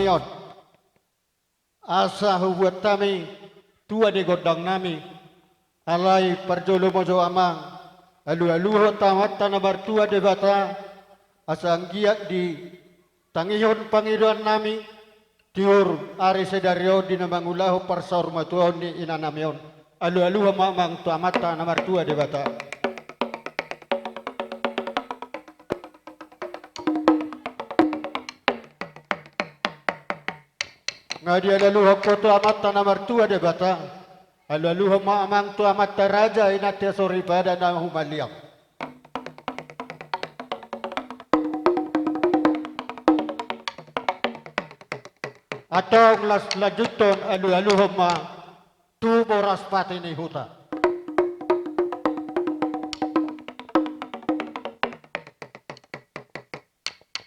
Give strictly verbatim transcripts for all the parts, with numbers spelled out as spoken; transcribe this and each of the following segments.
on. Asa hubuat hami tua di gondang nami. Alai parjolo ma jo amang, alualuhon tu Amanta na martua Debata, asa anggiat ditangihon pangidoan nami, tiur ari sadari on di na mangulahon parsaurmatuaon ni ina nami on. Alualuhon ma amang tu Amanta na martua Debata. Nga dialualuhon ho tu Amanta na martua Debata. Alualuhon ma amang tu amanta raja, inanta soripada na humaliang. Antong las lanjuthon alualuhon ma tu boras pati ni huta.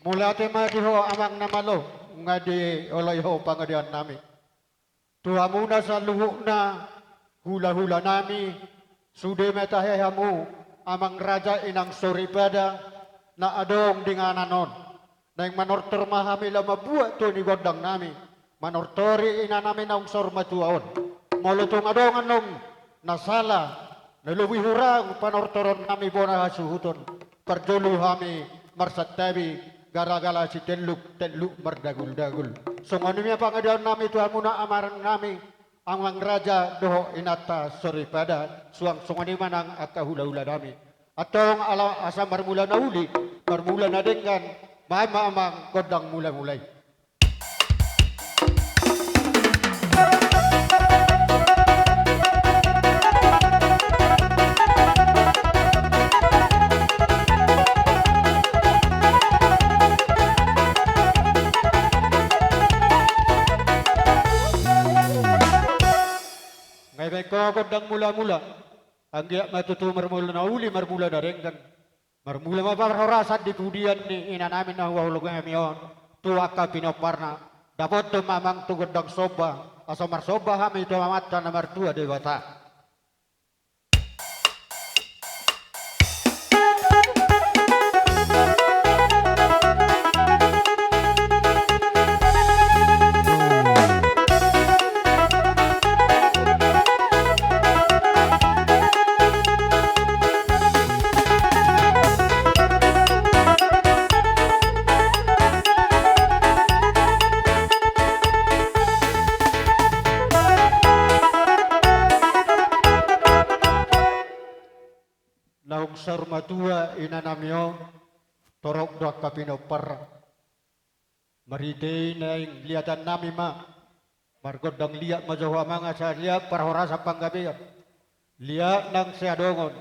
Mauliate ma di ho amang na malo, nga dioloi ho pangidoan nami. Tu hamuna saluhutna, hulahula nami, sude ma tahe hamu, amang raja inang soripada, na adong di inganan on. Naeng manortor ma hami laho mambuat tua ni gondang nami, manortori ina nami naung saurmatua on. Molo tung adong annon na sala, na lobi hurang panortoron nami bona hasuhuton, parjolo hami marsantabi, gara-gara sitelluk, telluk mardaguldagul. Songon i ma pangidoan nami tu hamuna amang nami, amang raja dohot inanta soripada, suang songon i ma nang angka hulahula nami. Antong ala asa marmula na uli, marmula na denggan, baen ma amang gondang mulamula i. Nga dibaen ho gondang mulamula. Anggiat ma tutu marmula na uli, marmula na denggan. Marmula ma parhorasan di pudian ni ina nami na huhaholongi hami on tu angka pinomparna. Dapothon ma amang tu gondang somba, asa marsomba hami tu Amanta na martua Debata. Naung saurmatua ina nami on, torop do angka pinomparna. Marhite i naeng liatan nami ma, margondang liat ma jo ho amang asa liat parhorasan panggabean. Liat nang siadongon,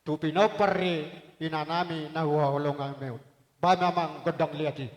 tu pinompar ni ina nami na huhaholongi hami on. Baen ma amang gondang liat i.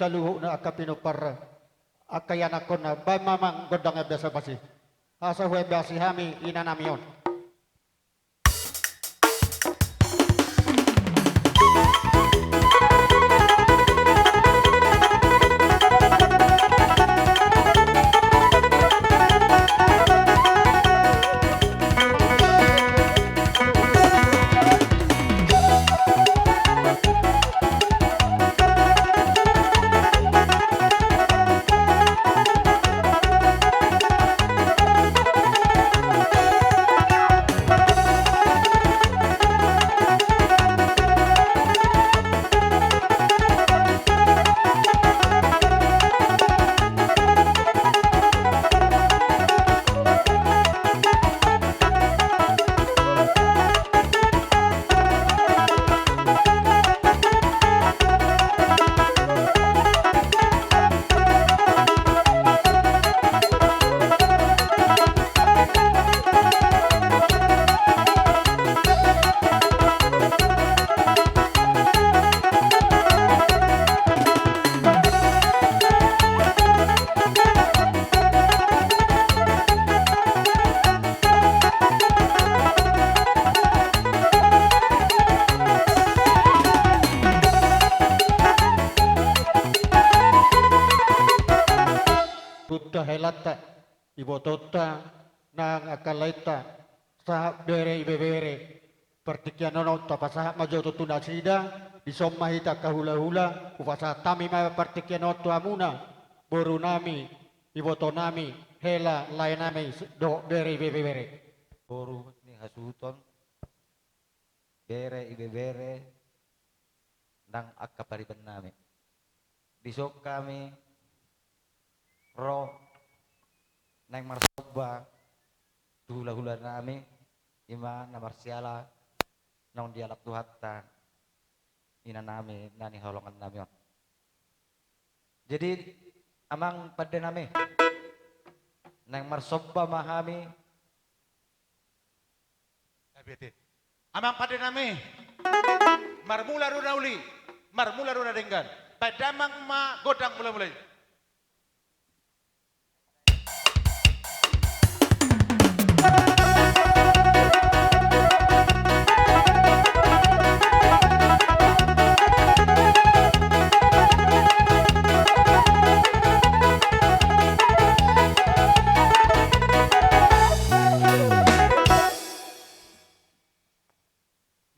saluhutna angka pinompar, angka ianakhonna, baen ma amang gondang ambasa basi. Asa huambasi hami inanami on. Punta helanta, ibotonta, nang angka laenta, sahat bere ibebere, partingkian on tapasahat ma jo tu nasida, dison ma hita angka hulahula, hupasahat hami ma partingkian on tu hamuna, borunami, ibotonami, hela, laenami, dohot bere ibebere. Boru ni hasuhuton, bere ibebere, nang angka paribannami. Dison hami ro naeng marsomba tu hulahulanami, i ma na marsiala naung dialap Tuhanta inanami na hinaholongannami on. Jadi, amang pandenami, naeng marsomba ma hami. Abete. Amang pandenami, marmula do na uli, marmula do na denggan. Baen damang ma gondang mulamula i.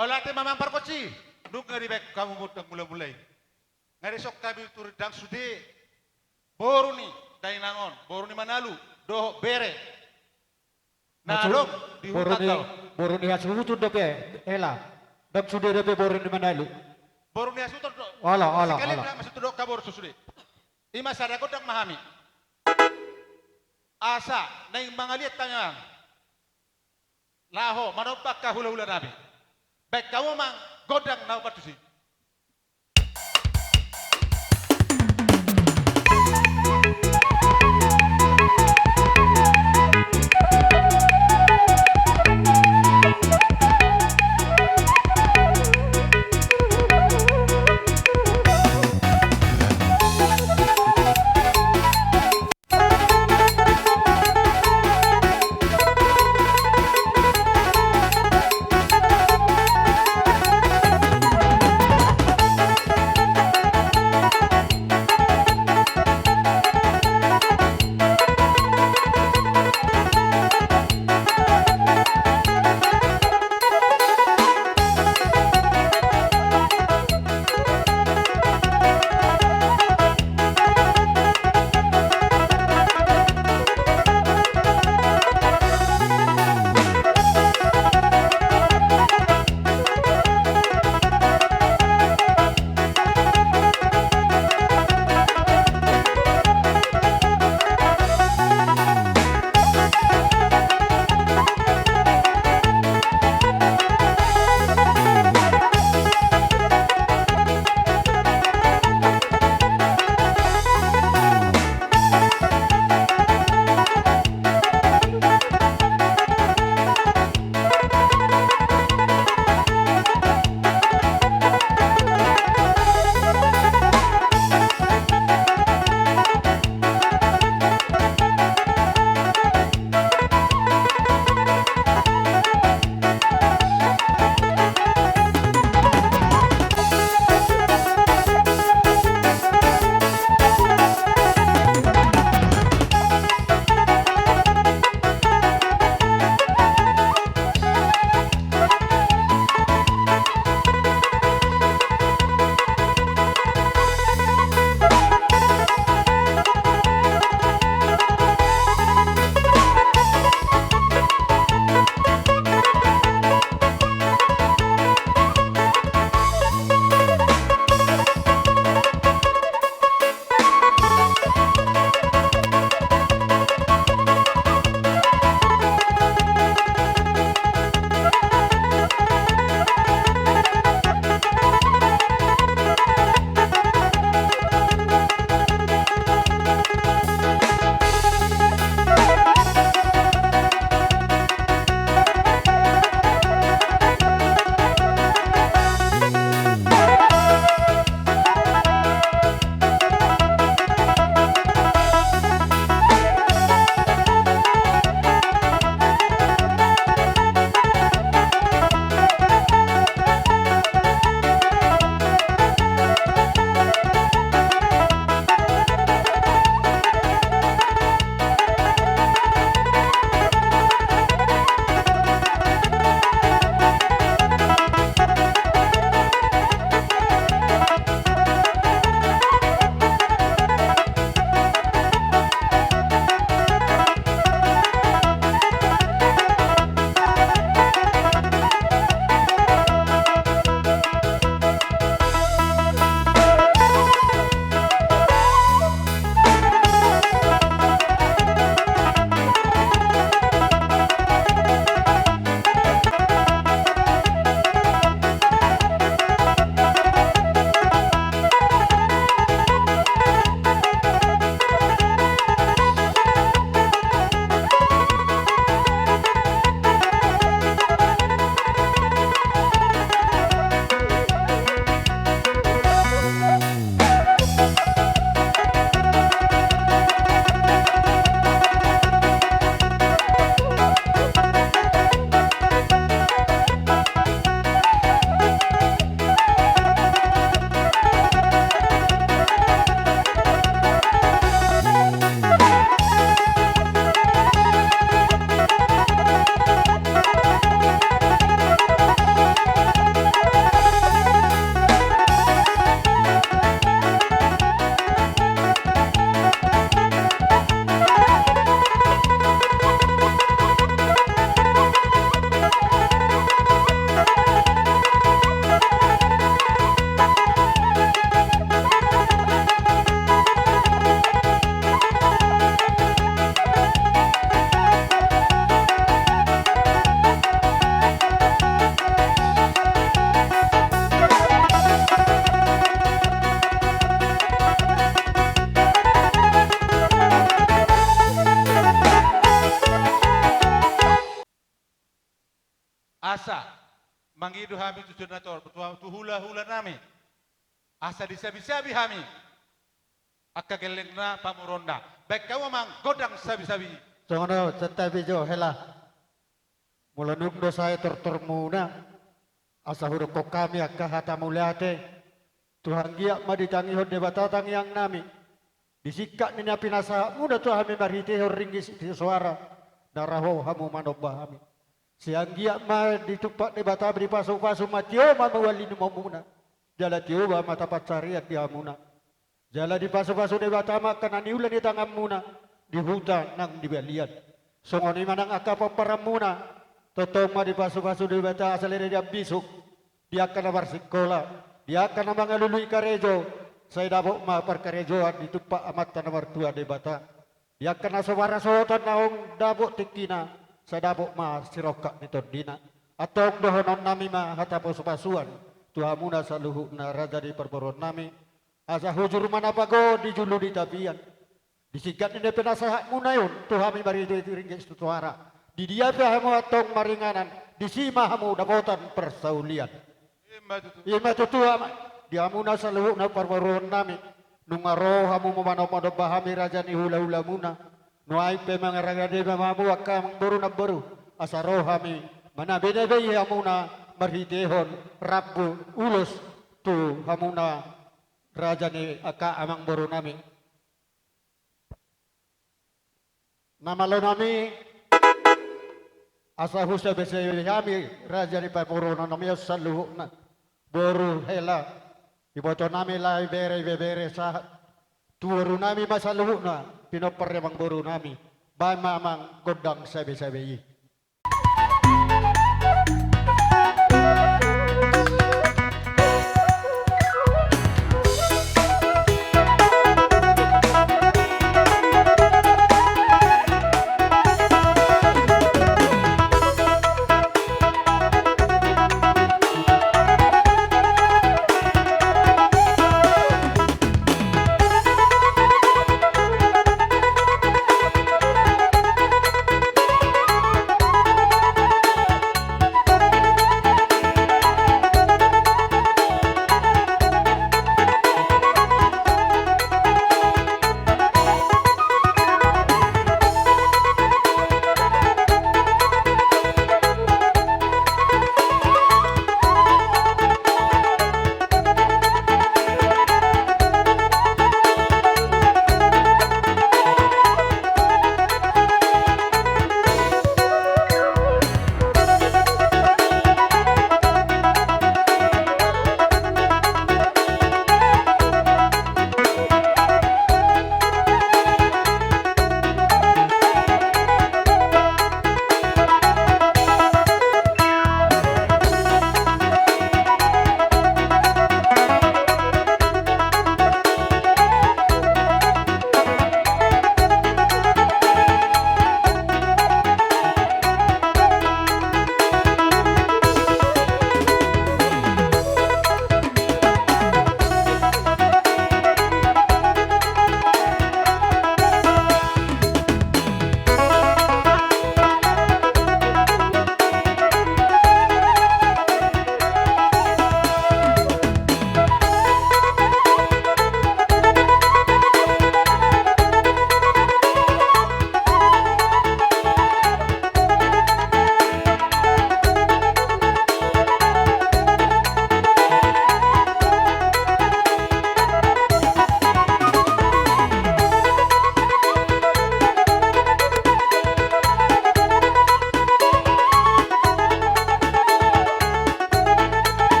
Mauliate ma amang pargonsi, nunga dibaen hamu gondang mulamula i. Nga dison hami tu rindang sude, boru ni dainang on, boru ni Manalu, dohot bere. Na adong di huta on. Boru ni hasuhuton dope, hela. Ndang sude dope boru ni Manalu. Boru ni hasuhuton do. Olo, olo, olo. Sekali ndang hasuhuton do, haboru sude. I ma sada gondang ma hami. Asa naeng mangaliat hami amang. Laho manomba angka hulahulanami. Baen hamu amang gondang na ombar tusi. Asa mangido hami tu senator, tu, tu hula-hula nami. Asa disabi-sabi hami angka gellengna pamoruonna. Baen hamu amang gondang sabi-sabi. Songon on, santabi jo hela. Molo dung do sae tortormuna, asa hudokkon hami angka hata mauliate tu anggiat ma ditangihon Debata tangiang nami. Di singkat ni na pinasahatmuna tu hami marhitehon ringgit sitio soara, na ro hamu manomba hami. Sai anggiat ma ditumpak Debata, dipasu-pasu ma tio ma mual ni lomo muna. Jala tio ma mata pansarian di hamuna. Jala dipasu-pasu Debata ma angka na niula ni tanganmuna di huta nang di balian. Songon i ma nang angka pomparanmuna, tongtong ma dipasu-pasu Debata asa leleng di ambisung, di angka na marsikola, di angka na mangalului karejo, sai dapot ma parkarejoan ditumpak Amanta na martua Debata. Di angka na so marasotan naung dapot tingkina, sai dapot ma sirongkap ni tondina. Antong dohonon nami ma hata pasu-pasuan tu hamuna saluhutna raja ni parboruon nami. Asa hujur ma na pago di julu ni tapian. Di singkat ni na pinasahatmuna on tu hami marhite ringgit sitio soara, di dia pe hamu antong maringanan, disi ma hamu dapotan parsaulian. Ima tutu. Ima tutu, ama, di hamuna saluhutna parboruon nami. Nunga ro hamu mamanomba hami raja ni hula-hulamuna. Nuaeng pe mangaragade ma hamu angka amangboru namboru, asa ro hami manabe-nabei hamuna marhitehon rambu ulos tu hamuna raja ni angka amangboru nami. Na malo nami, asa husabe-sabe hami raja ni parboruon nami on saluhutna. Boru hela, iboto nami lae, bere, ibebere sahat tu boru nami ma saluhutna, pinompar ni amangboru nami. Baen ma amang gondang sabe-sabe i.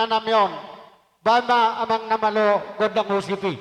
nami on. Baen ma amang na malo gondang musik i.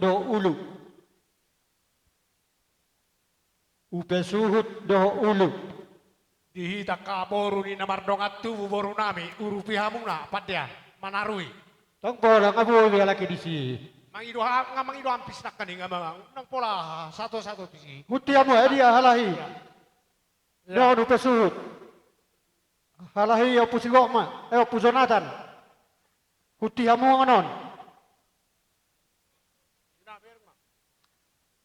dohot ulu. Upa suhut dohot ulu. Di hita angka boru ni na mardongan tubu, boru nami, urupi hamuna, pandean, manarui. Tong pola nga boi be halak i disi. Mangido ha-, nga mangido ampis nangkaning, amang, nang pola sato-sato tusi. Huti hamu, eh, dia halahi. Iya. Iya. Dohot upa suhut. Halahi Ompu Sigok ma, eh, Ompu Jonatan. Huti hamu annon.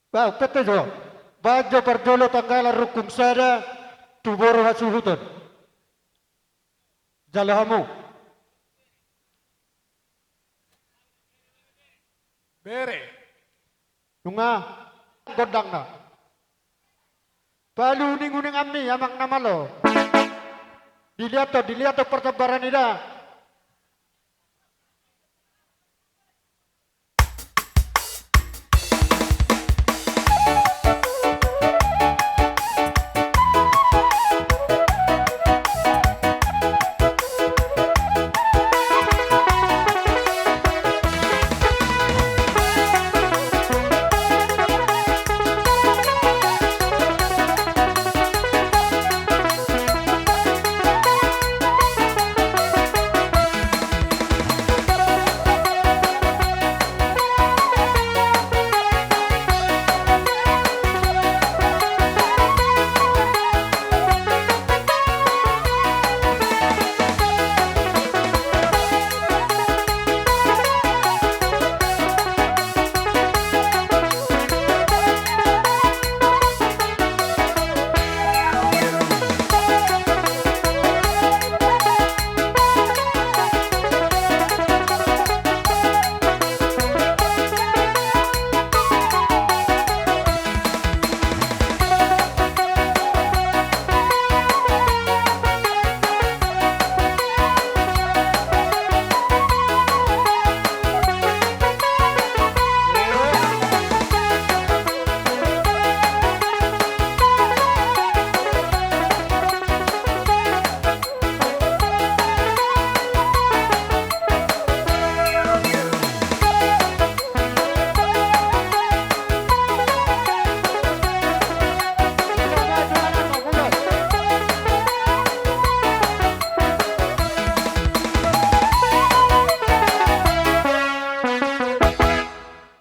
Ba, pete jo. Baen jo parjolo tanggalan rungkung sada tu boru hasuhuton. Jalo hamu. Bere. Nunga gondangna. Palu uning-uninganmi, amang na malo. Diliathon, diliathon partambaran i da.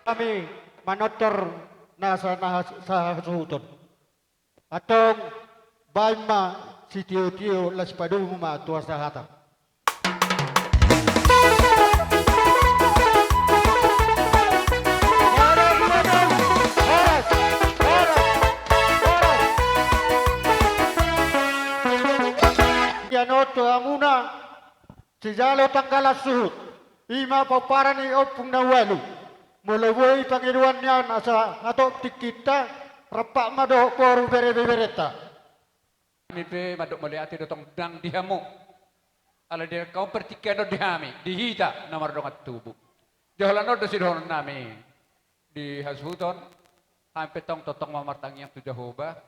Hami manortor na sa-, na sa-, sahasuhuton. Antong, baen ma sitiotio, laos padomu ma tu hasahatan. Horas, horas, horas, horas. Ia noto hamuna. Sijalo tanggalan suhut, i ma pomparan ni ompung na ualu. Molo boi pangidoan ni an asa hatop tingkinta, rampak ma dohot boru berebeberenta. Hami pe mandok mauliate do tong nang di hamu. Ala di hamu partingkian on di hami, di hita na mardongan tubu. Di holan on do sidohonon nami di hasuhuton, hami pe tong tongtong ma martangiang tu Jahowa.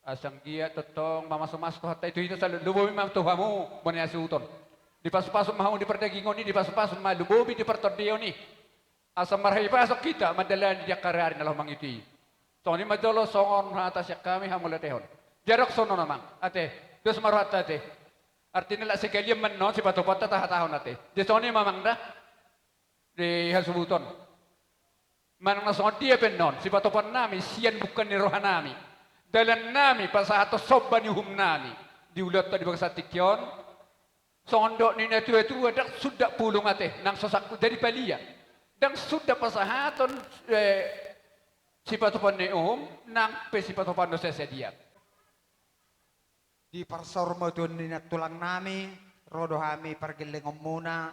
Asa anggiat tongtong mamasumasu Tuhanta i tu hita, sai lumobi ma tu hamu boru ni hasuhuton. Dipasupasu ma hamu di pardagingon i, dipasupasu ma lumobi di partondion i. Asa marhahipason hita mandalani di angka ari-ari na laho mangihut i. Songon i ma jolo songon hata sian hami hamauliatehon. Dia dok songon on, amang, ate. Dos ma rohanta, ate. Artina lak sekalian ma annon sipatupaonta tahatahon, ate. Dia songon i ma, amang, da. Di hasuhuton. Manang na songon dia pe annon sipatupaon nami sian bungka ni roha nami, dalan nami pasahathon somba ni uhum nami di ulaonta di bagasan tingki on. Songon dok ni na tuatua, ndang sundat pulung, ate, nang so sangkut jadi palia. Ndang sundat pasahathon, eh, sipatupaon ni uhum, nang pe sipatupaon na so sadia. Di parsaurmatuaon ni nantulang nami, ro do hami pargellengonmuna.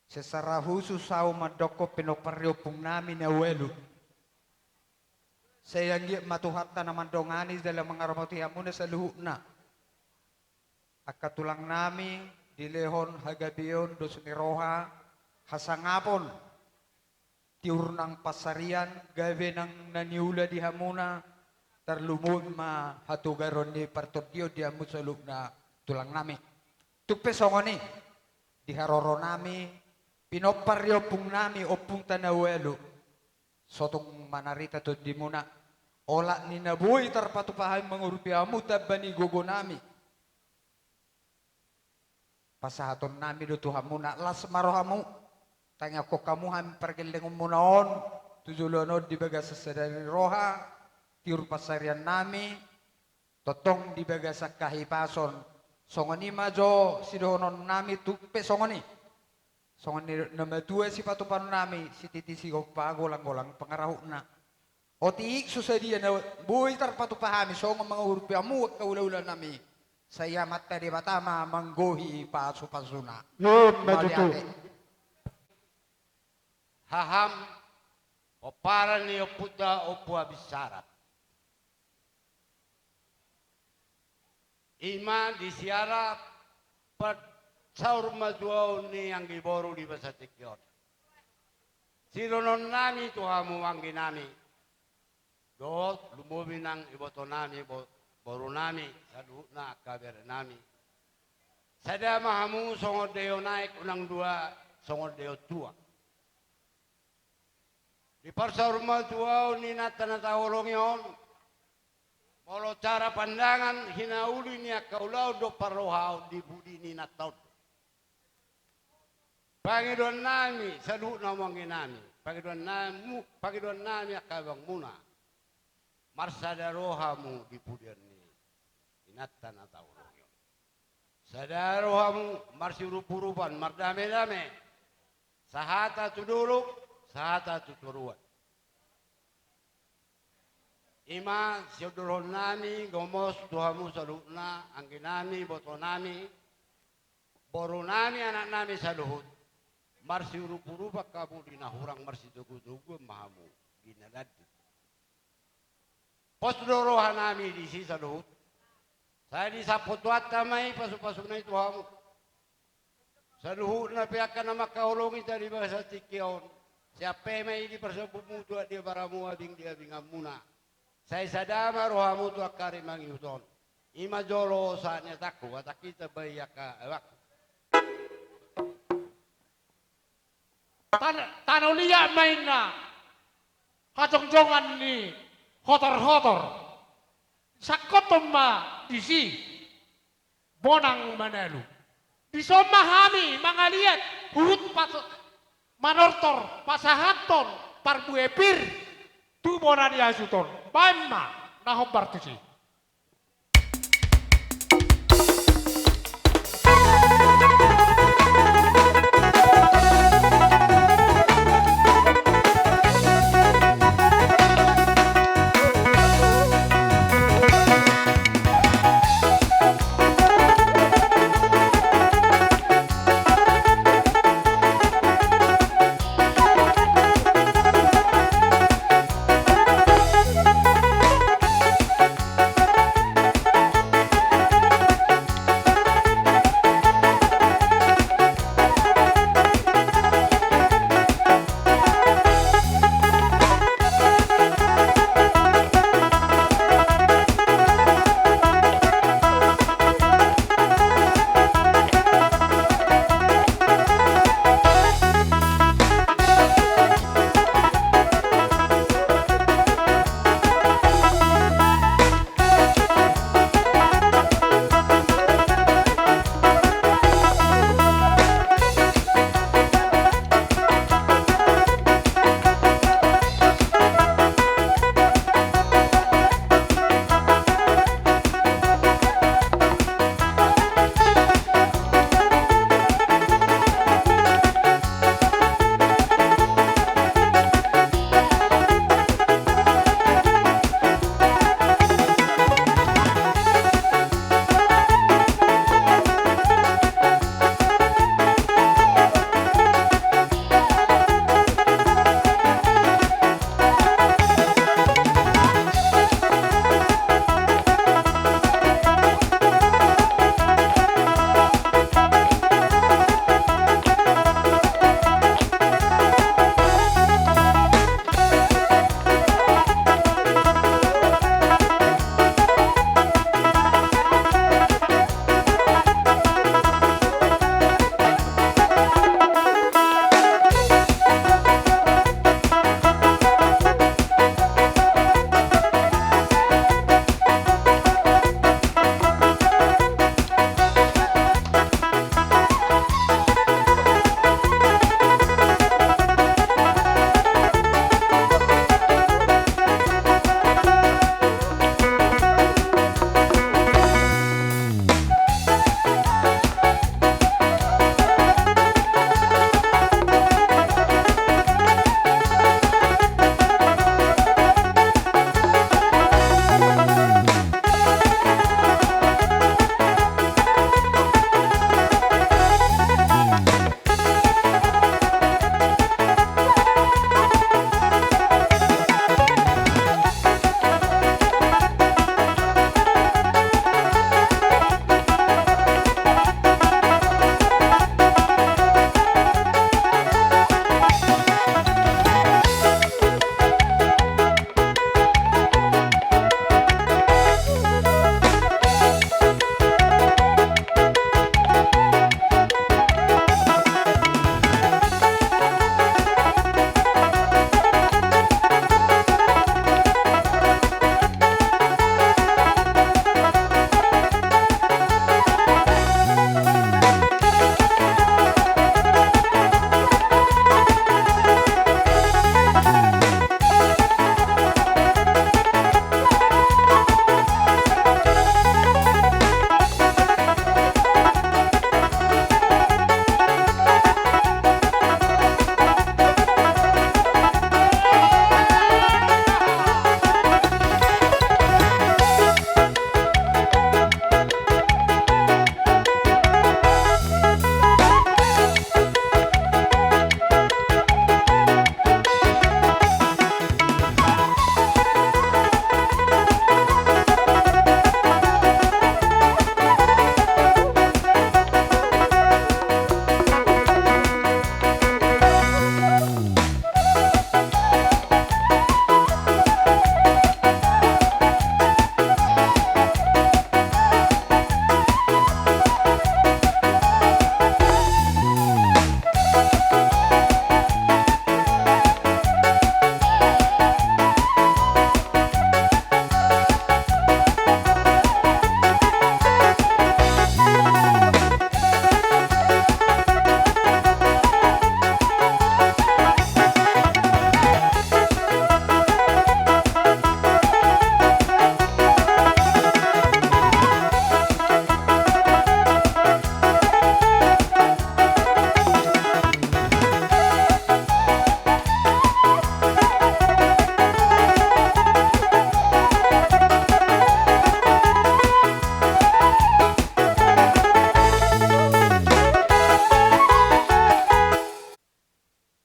Secara khusus ahu mandokkon pinompar ni ompung nami na ualu. Sai anggiat ma Tuhanta na mandongani jala mangaramoti hamuna saluhutna. Angka tulang nami, dilehon hagabeon, dos ni roha, hasangapon, tiur nang pansarian, gabe nang na niula di hamuna, tarlumobi ma hatogaron ni partondion di hamu saluhutna tulang nami. Tung pe songon i, di haroro nami, pinompar ni ompung nami, ompungta na ualu. so tung manarita tondimuna, olat ni na boi tarpatupa hami mangurupi hamu tamba ni gogonami. Pasahatonnami do tu hamuna, las ma rohamu. Tangiangkon hamu hami pargellengonmuna on tu joloan on di bagasan sada ni roha, tiur pansariannami, tongtong di bagasan hahipason. Songon i ma jo sidohononnami tu pe songon i. Songon ni na matua sipatupaonnami, sititi sigompa golanggolang pangarahutna. Otik so sadia na boi tarpatupa hami songon mangurupi hamu angka ulahulanami. Sai Amanta Debata ma manggohi pasupasuna. Ima tutu. Mauliate. Haham pomparan ni ompunta Ompu Abinsarap. Ima di siara pansaurmatuaon ni anggiboru di bagasan tingki on. Sidohononnami tu hamu angginami, dohot lumobi nang ibotonami, bo-, borunami, saluhutna angka berenami. Sada ma hamu songon daion aek, unang dua songon daion tuak. Di pansaurmatuaon ni inanta na taholongi on, molo cara pandangan, hinauli ni angka ulaon dohot parrohaon di pudi ni inanta on. Pangidoannami saluhutna hamu angginami, pangidoannami, pangidoannami angka abangmuna, marsada roha hamu di pudian ni inanta na taholongi on. Sada roha hamu marsiurupurupan, mardamedame. Sahata tu dolok, sahata tu toruan. Ima siondolhonnami gomos tu hamu saluhutna, angginami, ibotonami, borunami, anaknami saluhut. Marsiurupurupan hamu di na hurang, marsitogutoguan ma hamu di na landit. Pos do rohanami disi saluhut. Sai disampu Tuhanta ma i pasupasuna i tu hamu. Saluhutna pe angka na mangkaholongi hita di bagasan tingki on, sian pe ma i di parsambutmu tu aek di abaramu, abing di abinganmuna. Sai sada ma rohamu tu angka ari mangihut on. Ima jolo sahat ni hatangku, hatangki tambai angka abangku. Tan-, tano liat ma inna hajongjongan ni hotorhotor. Sangkothon ma disi bonang manalu. Dison ma hami mangaliat huhut pas-, manortor pasahathon parbue pir tu bona ni hasuhuton. Baen ma na hombar tusi.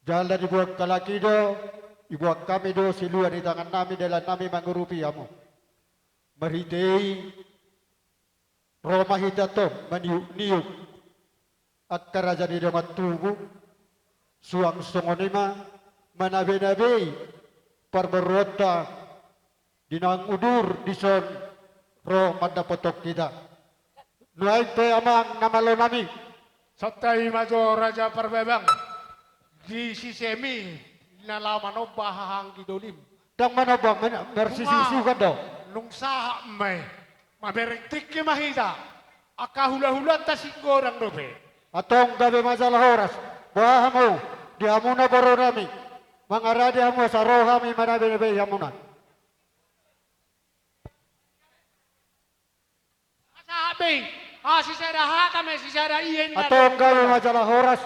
Jala diboan halak i do, diboan hami do silua ni tangannami, dalannami mangurupi hamu. Marhite i ro ma hita tong maniuk-niuk angka raja ni dongan tubu, suang songon i ma manabei-nabei parboruonta di naung udur dison ro mandapothon hita. Nuaeng pe amang na malonami. Santabi ma jo Raja Parbabang, di sisemi na laho manomba haha anggi dolim. Ndang manomba, men-, marsisiusiuan do. Nunga, nunga sahat ma i. Mamereng tingki ma hita. Angka hula-hulanta singgodang dope. Antong gabe ma jala horas. Boha hamu, di hamuna borunami. Mangarade hamu asa ro hami manabei-nabei hamuna. Sahat be i. Ah, sisada hata ma i, sisada ia i. Antong gabe ma jala horas.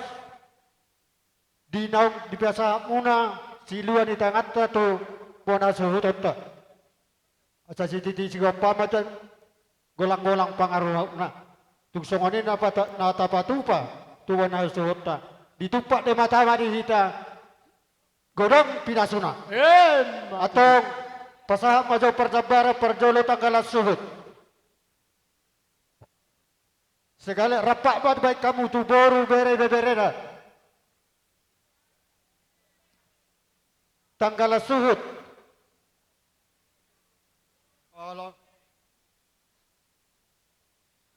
Di naung dipasahat muna silua ni tanganta tu bona suhutonta. Asa sititi sigompa ma tu golang-golang pangarahutna. Tung songon i na pata-, na tapatupa tu bona suhutonta. Ditumpak Debata ma di hita godang pinasuna. Emma tutu. Antong pasahat ma jo parjambaran parjolo tanggalan suhut. Segale rap ma baen hamu tu boru, bere, beberena. Tanggalan suhut. Olo.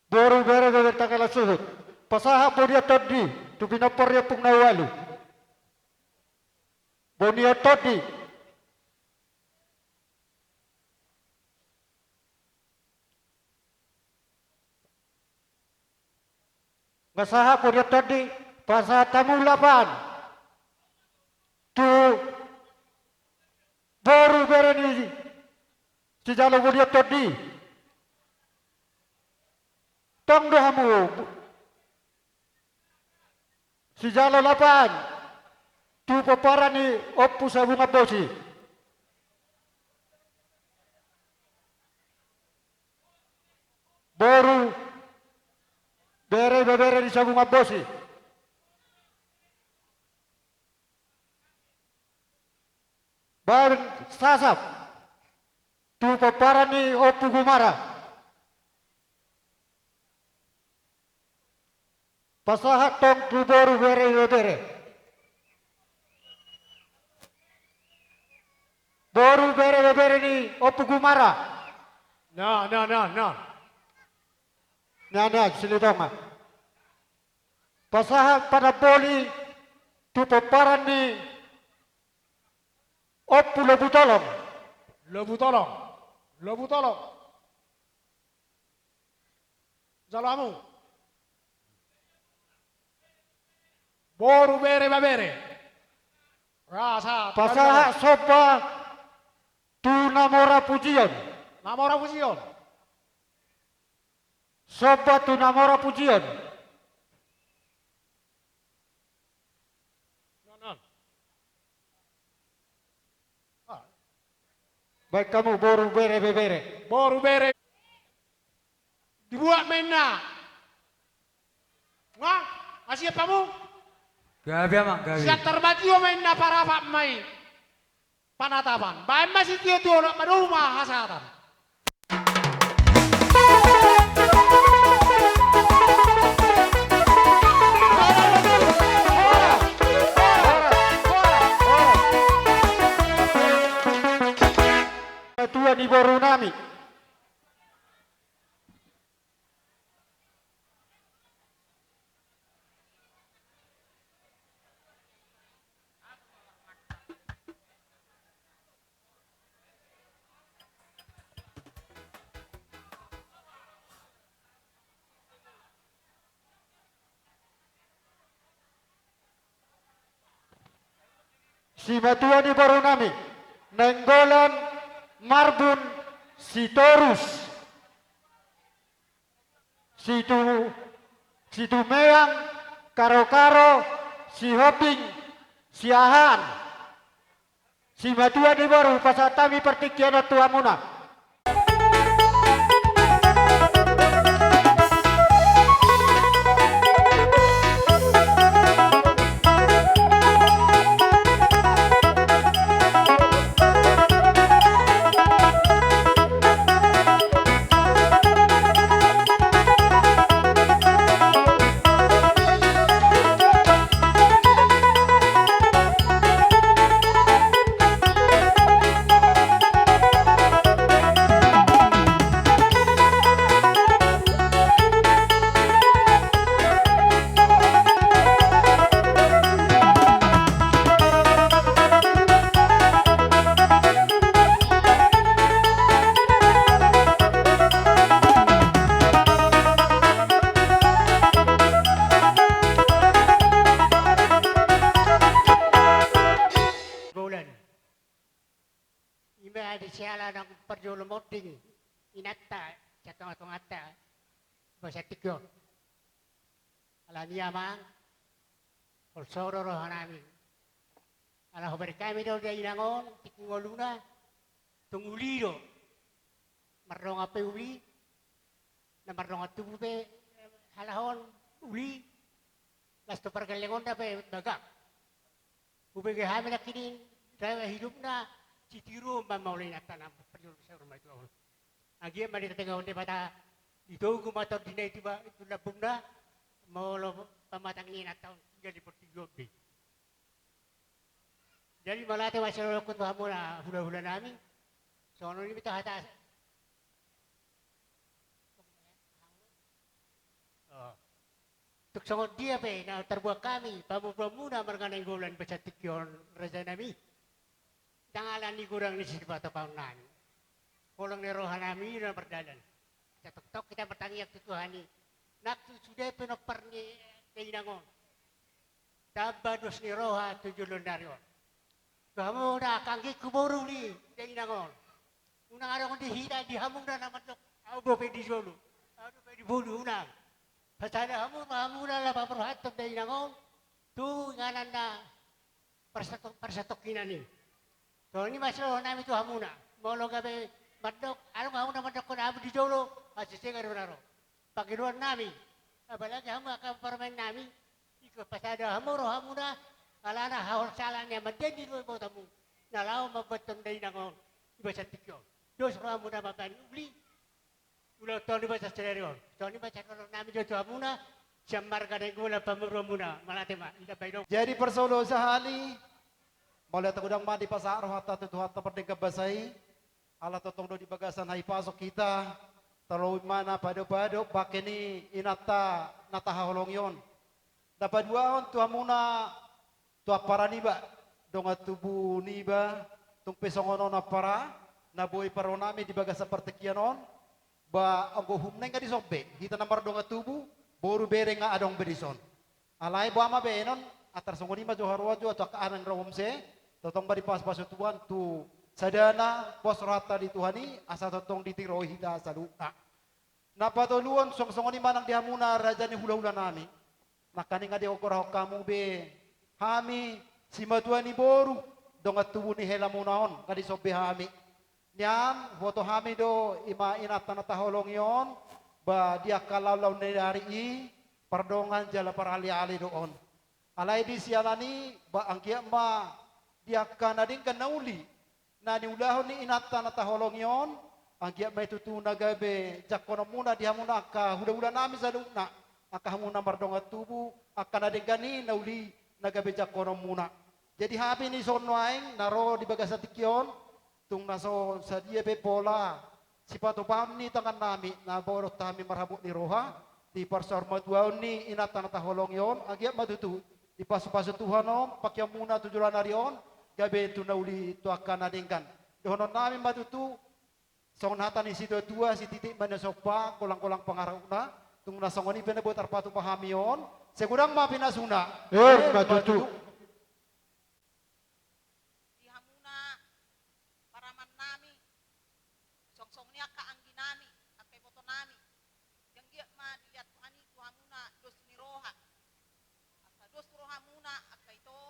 Boru, bere, bebere, tanggalan suhut. Pasahat bonian tondi tu pinompar ni ompung na ualu. Bonian tondi. Nga sahat bonian tondi, pasahat hamu lapan. Tu boru, bere ni sijalo bonian tondi. Tong do hamu. Sijalo lapan. Tu pomparan ni Ompu Sabungan Bosi. Boru, bere, bebere ni Sabungan Bosi. Baen sasap tu pomparan ni Ompu Gumara. Pasahat tong tu boru, bere, bebere. Boru, bere, bebere ni Ompu Gumara. Na, na, na, na. Na, na, Silitonga. Pasahat panamboli tu pomparan ni Ompu Lobutolong. Lobutolong. Lobutolong. Jalo hamu. Boru, bere, bebere. Rasa. Pasahat somba tu na mora pujion. Na mora pujion. Somba tu na mora pujion. Baen hamu boru, bere, bebere. Boru, bere. Dibuat ma inna. Nga, nga siap hamu? Gabe, amang, gabe. Siap tarbatio ma inna, parapat ma i. Panatapan. Baen ma sitio-tio, na padomu ma hasahatan. Simatua ni borunami. Simatua ni borunami, Nainggolan Marbun Sitorus. Situ-, Situmeang, Karokaro, Sihombing, Siahaan. Simatua ni boru, pasahat hami partingkian on tu hamuna. siala naung parjolo monding inanta sian tongatonganta di bagasan tingki on. Alani i amang, holso do rohanami. Ala hubereng hami do dainang on tingki ngoluna, tung uli do. Mardongan pe uli, na mardongan tubu pe halak on uli, laos tu pargellengonna pe bagak. Hubege hami nangkining raja hidupna, sitiruon ma molo inanta na parjolo saur matua on. Anggiat ma ditatengahon Debata, ditogu ma tondina i tu ba-, tu lambungna, molo pamatang ni inanta on tinggal di portibi on be. Jadi mauliate ma sian holongku tu hamuna hulahulanami. Songon i ma hata. Oh. Tung songon dia pe na tarbuat hami pamoruonmuna marga Nainggolan di bagasan tingki on rajanami, ndang alani godang ni sipatupaonnami. Holong ni rohanami na mardalan. Sai tongtong hita martangiang tu Tuhan i. Nang tu sude pinompar ni dainang on, tamba dos ni roha tu joloan ni ari on. Tu hamu na angka anggingku boru ni dainang on, unang adong di hita, di hamuna na mandok, au dope di jolo, au dope di boru, unang. Pasada hamu ma hamuna laho paborhathon dainang on tu inganan na parsato-, parsatongkinan i. Songon i ma sian rohanami tu hamuna. Molo gabe mandok, adong hamuna mandokkon au di jolo, asa sega do na ro. Pangidoannami, apalagi hamu angka parumaennami, ingkon pasada hamu rohamuna, alana haholsalan ni Amanta i do ibotomu na laho mambuathon dainang on di bagasan tingki on. Dos rohamuna mambahen uli, ulaon tong di bagasan sadari on. Songon i ma sian rohanami jo tu hamuna, sian marga Nainggolan pamoruonmuna, mauliate ma, ida baidong. Jadi parsolo sahali, mauliate godang ma dipasahat rohanta tu Tuhanta pardenggan basa i, ala tongtong do di bagasan hahipason hita, tarlobi ma na padopadop bangke ni inanta na tahaholongi on. Na paduahon tu hamuna, tu ampara niba, dongan tubu niba, tung pe songon on ampara, na boi parrohanami di bagasan partingkian on, ba anggo uhumna i nga dison be, hita na mardongan tubu, boru bere nga adong be dison. Alai boha ma bahenon, antar songon i ma jo haroa jo tu angka anak ni roha muse, tongtong ma dipasupasu Tuhan tu sadana, pos rohanta di Tuhan i, asa tongtong ditiroi hita saluhutna. Na patoluhon, songon, songon i ma nang di hamuna raja ni hulahulanami. Nangkaning nga digoarhon hamu be hami simatua ni boru, dongan tubu ni helamuna on, nga dison be hami. Nian, huboto hami do i ma inanta na tahaholongi on, ba di angka laonlaon ni ari i, pardongan jala paraleale do on. Alai di siala ni i, ba anggiat ma di angka na denggan na uli na niulahon ni inanta na tahaholongi on, anggiat ma i tutu na gabe jangkononmuna di hamuna angka hulahulanami saluhutna, angka hamu na mardongan tubu, angka na denggan i na uli na gabe jangkononmuna. Jadi hami na dison nuaeng na ro di bagasan tingki on, tung na so sadia pe pola sipatupaon ni tangannami, na boan hami marhabot ni roha di parsaurmatuaon ni inanta na tahaholongi on, anggiat ma tutu dipasupasu Tuhan on pangkeonmuna tu joloan ni ari on, gabe tu na uli tu angka na denggan. Dohononnami ma tutu, songon hata ni situatua, sititik ma na sompa, golanggolang pangarahutna, tung na songon i pe na boi tarpatupa hami on, sai godang ma pinasuna. Emma tutu. Di hamuna paramannami, songon i angka angginami, angka ibotonami, sai anggiat ma dilehon Tuhan i tu hamuna dos ni roha. Asa dos rohamuna angka ito,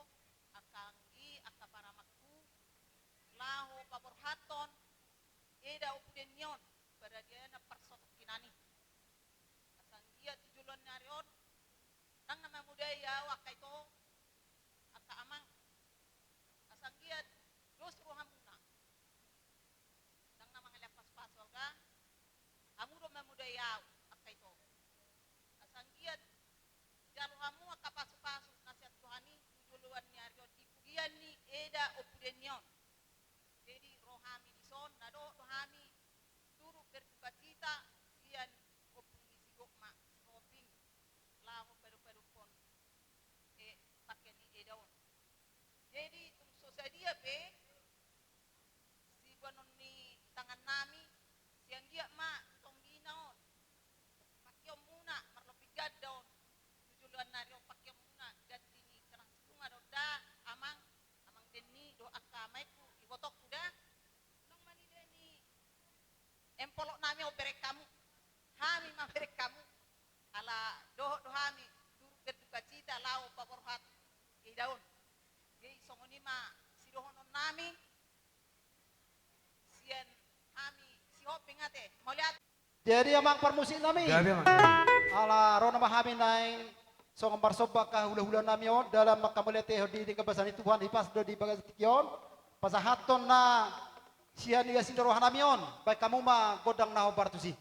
angka anggi, angka paramangku, laho paborhathon eda ompu denni on, paradiana parsatongkinan i. Asa anggiat di joloan ni ari on, ndang na mamodai ahu angka ito, angka amang. Asa anggiat dos rohamuna. Ndang na mangalean pasupasu ahu da, hamu do mamodai ahu angka ito. Asa anggiat jalo hamu angka pasupasu na sian Tuhan i tu joloan ni ari on di pudian ni eda ompu denni on. Jadi ro hami dison, na dohot do hami turut berdukacita sian ompung ni si Gokma Sihombing laho padopadophon, eh, pangke ni eda on. Jadi tung so sadia pe siboanon ni tangannami, sai anggiat ma tonggina on pangkeonmuna, marlobi ganda on tu joloan ni ari on pangkeonmuna, ganti ni karang sirunga do da, amang, amang denni dohot angka amangku, ibotongku da. Unang ma ni da Ima sidohonon nami sian hami Sihombing ate. Mauliate. Jadi amang parmusik nami. Jadi amang. Ala ro nama hami naeng songon marsomba angka hulahula nami on dalam manghamauliatehon di tingki basa ni Tuhan, hipas do di bagas tingki on. Pasahathon na sian ia sindo roha nami on. Baen hamu ma gondang na hombar tusi.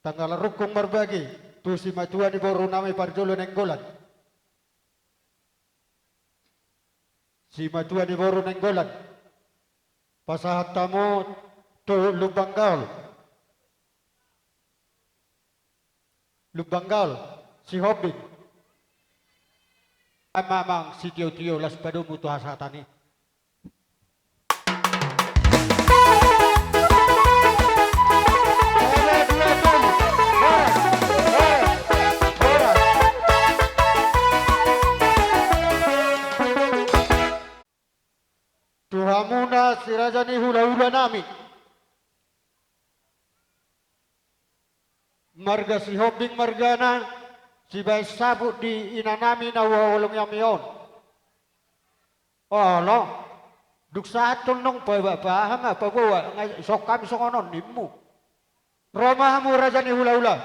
Tanggal rungkung marbagi tu simatua ni boru nami parjolo Nainggolan. Simatua ni boru Nainggolan, pasahat hamu tu Lumban Gaol. Lumban Gaol, Sihombing. Amang sitiotio, las padomu tu hasahatan i. Tu hamuna si raja ni hulahula nami. Marga Sihombing margana, sibaen sabut di inanami na huhaholongi hami on. Olo. Dung sahat tong nang paebaebaha ma paboa, nga songon hami songon on nimmu. Ro ma hamu raja ni hulahula.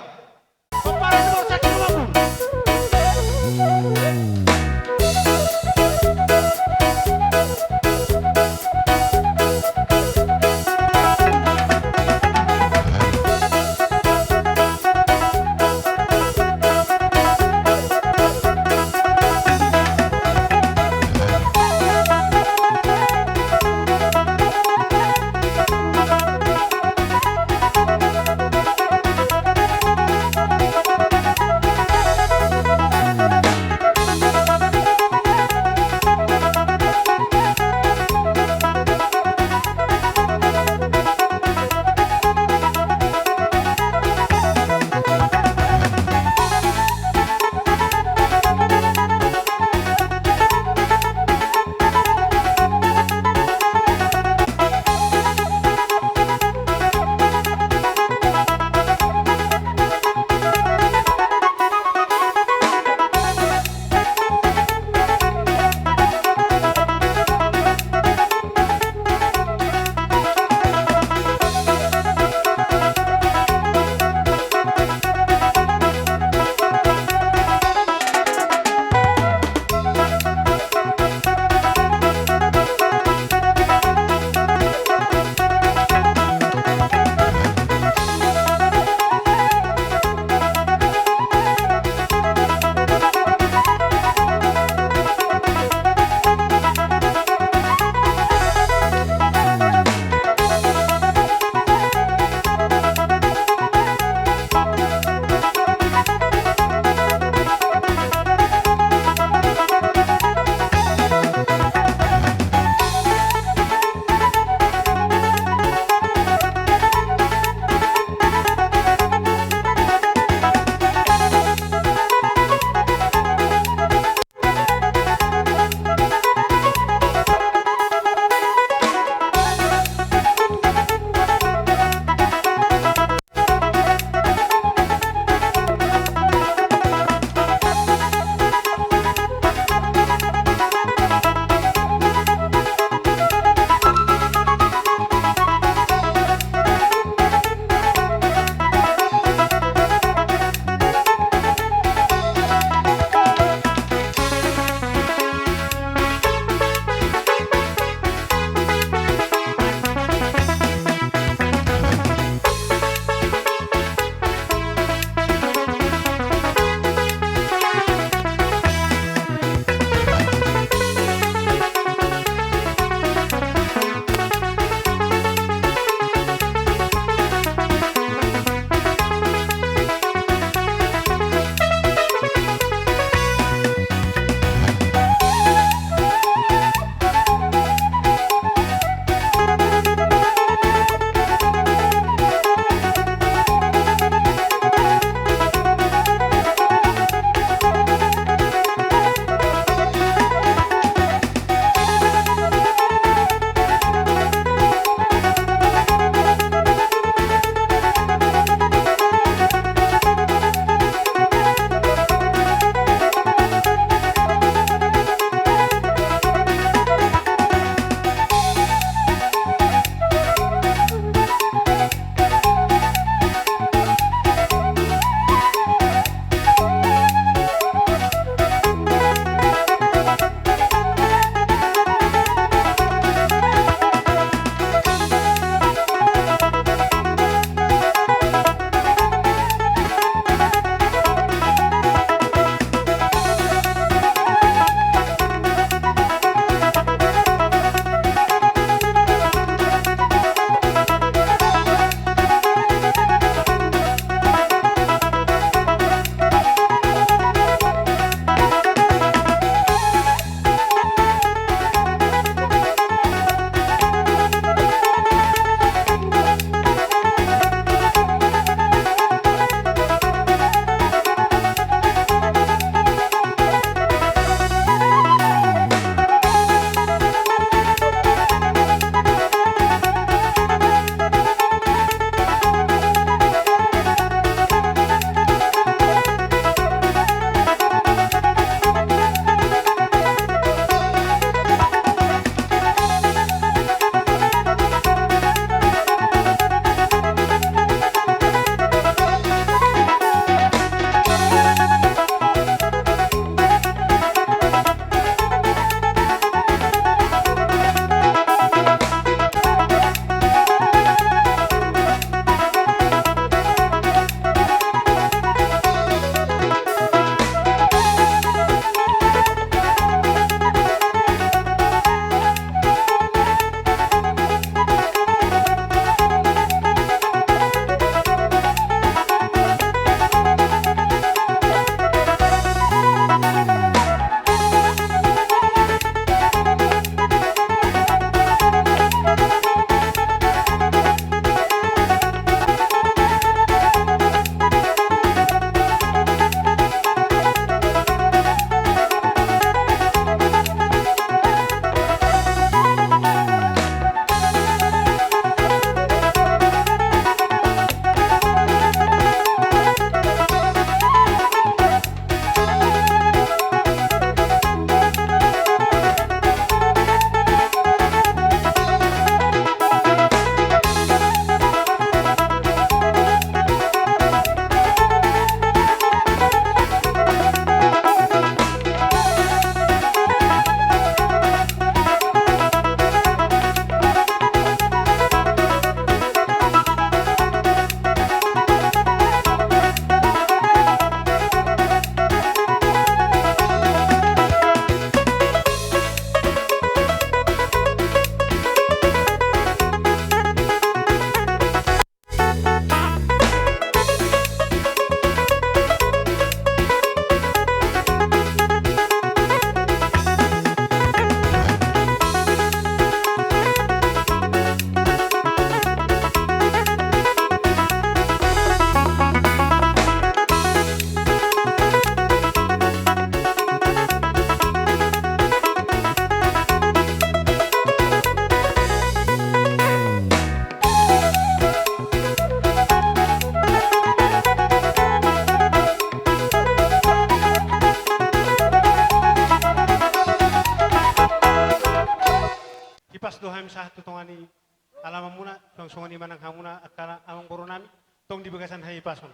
Songon i ma nang hamuna angka amangboru nami, tong di bagasan hahipason.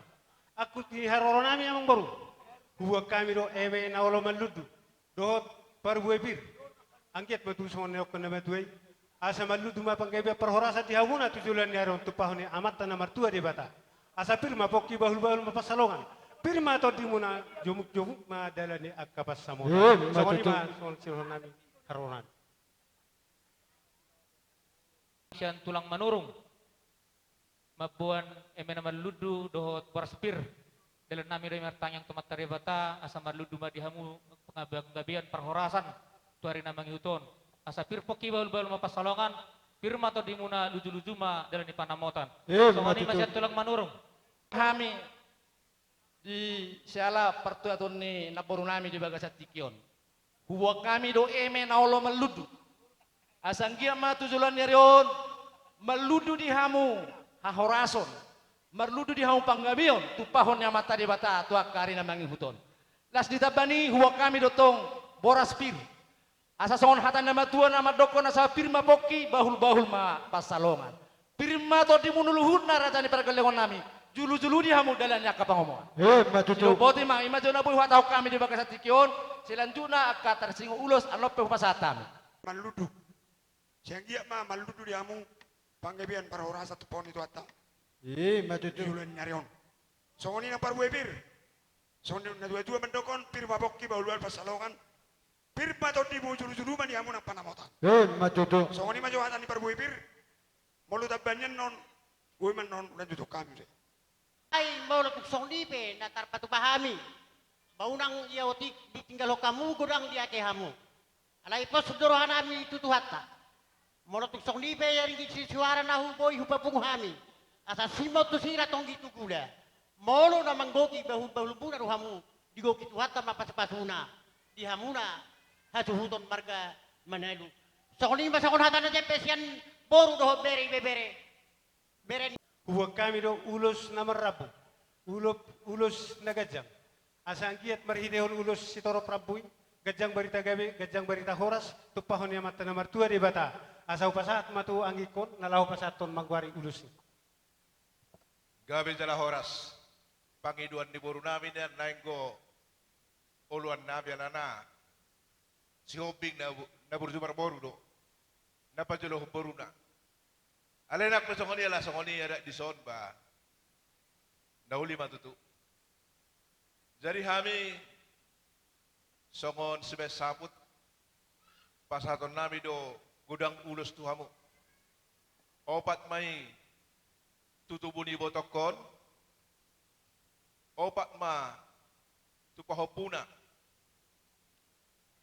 Angkup ni haroro nami amangboru, huboan hami do eme na olo marlundu dohot parbue pir. Anggiat ma tutu songon na nidok ni natuatua i, asa marlundu ma panggabean parhorasan di hamuna tu joloan ni ari on tumpahon ni Amanta na martua Debata. Asa pir ma pongki, bahulbahul ma pansalongan, pir ma tondimuna, jomukjomuk ma dalan ni angka pansamotan. Songon i ma songon sidohonon nami, haroro nami. Sian tulang Manurung. Mamboan eme na marlundu dohot boras pir. Dalan nami do i martangiang tu Amanta Debata asa marlundu ma di hamu panggabean parhorasan tu ari na mangihut on. Asa pir pongki, bahulbahul ma pansalongan, pir ma tondimuna, lujuluju ma dalan ni pansamotan. Songon i ma sian tulang Manurung. Hami di siala partuaton ni namboru nami di bagasan tingki on. Huboan hami do eme na olo marlundu. Asa anggiat ma tu joloan ni ari on marlundu di hamu hahorason, marlundu di hamu panggabeon tumpahon ni Amanta Debata tu angka ari na mangihut on. Las ni tamba ni, huboan hami do tong boras pir. Asa songon hata ni natuatua na mandokkon asa pir ma pongki, bahulbahul ma pansalongan. Pir ma tondimuna luhutna raja ni pargellengon nami, julujulu di hamu dalan ni angka pangomoan. Ima tutu. Boti ma, ima jo na boi huhatahon hami di bagasan tingki on, selanjutna angka tarsingot ulos annon pe hupasahat hami. Marlundu. Sai anggiat ma marlundu di hamu panggabean parhorasan tumpahon ni Tuhanta. Ima tutu. Di joloan ni ari on. Songon i nang parbue pir. Songon i natuatua mandokkon, pir ma pongki, bahulbahul pansalongan. Pir ma tondimu, julujulu ma di hamu nang pansamotan. Ima tutu. Songon i ma jo hata ni parbue pir. Molo tamba ni annon, boi ma annon lanjuthon hami muse. Ai molo tung songon i pe na tarpatupa hami, ba unang ia otik ditinggalhon hamu godang di ate hamu. Alai pos do roha nami tu Tuhanta. Molo tung songon i pe ia ringgit sisuara na huboi hupapungu hami, asa simon tu sira tonggi tu gula. Molo na manggohi bahulbahulmuna do hamu, digohi Tuhanta ma pasupasuna di hamuna hasuhuton marga Manalu. Songon i ma songon hata na jempek sian boru dohot bere, ibebere. Bere ni. Huboan hami do ulos na marrambu, ulos, ulos na ganjang. Asa anggiat marhitehon ulos sitorop rambu i, ganjang barita gabe, ganjang barita horas tumpahon ni Amanta na martua Debata. Asa hupasahat ma tu anggingkon na laho pasahathon manggoari ulos i. Gabe jala horas pangidoan ni boru nami nian, naeng do oloan nami alana Sihombing na, na burju marboru do na pajolohon boruna. Alai nang pe songon i, ala songon i adat dison ba na uli ma tutu. Jadi hami songon sibahen saput pasahaton nami do godang ulos tu hamu. Opat ma i tu tubu ni ibotongkon, opat ma tu pahompuna,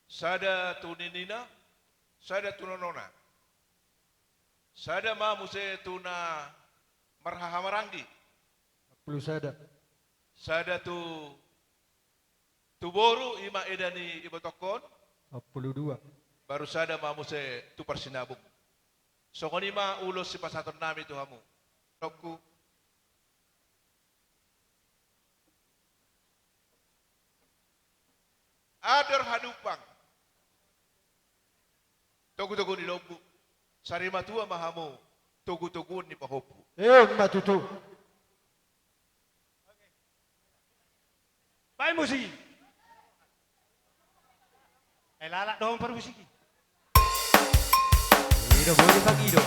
sada tu ninina, sada tu nonona, sada ma muse tu na marhahamaranggi. Ompulu sada. Sada tu, tu boru, i ma eda ni ibotongkon. Ompulu dua. Baru sada ma muse tu parsinabung. Songon i ma ulos sipasahaton nami tu hamu. Nokku. Andor hadumpang. Togutogu ni lombu. Sarimatua ma hamu togutoguon ni pahompu. Ima tutu. Baen musik i. Eh, lalap do hamu parmusik i. Ido bodi pangido.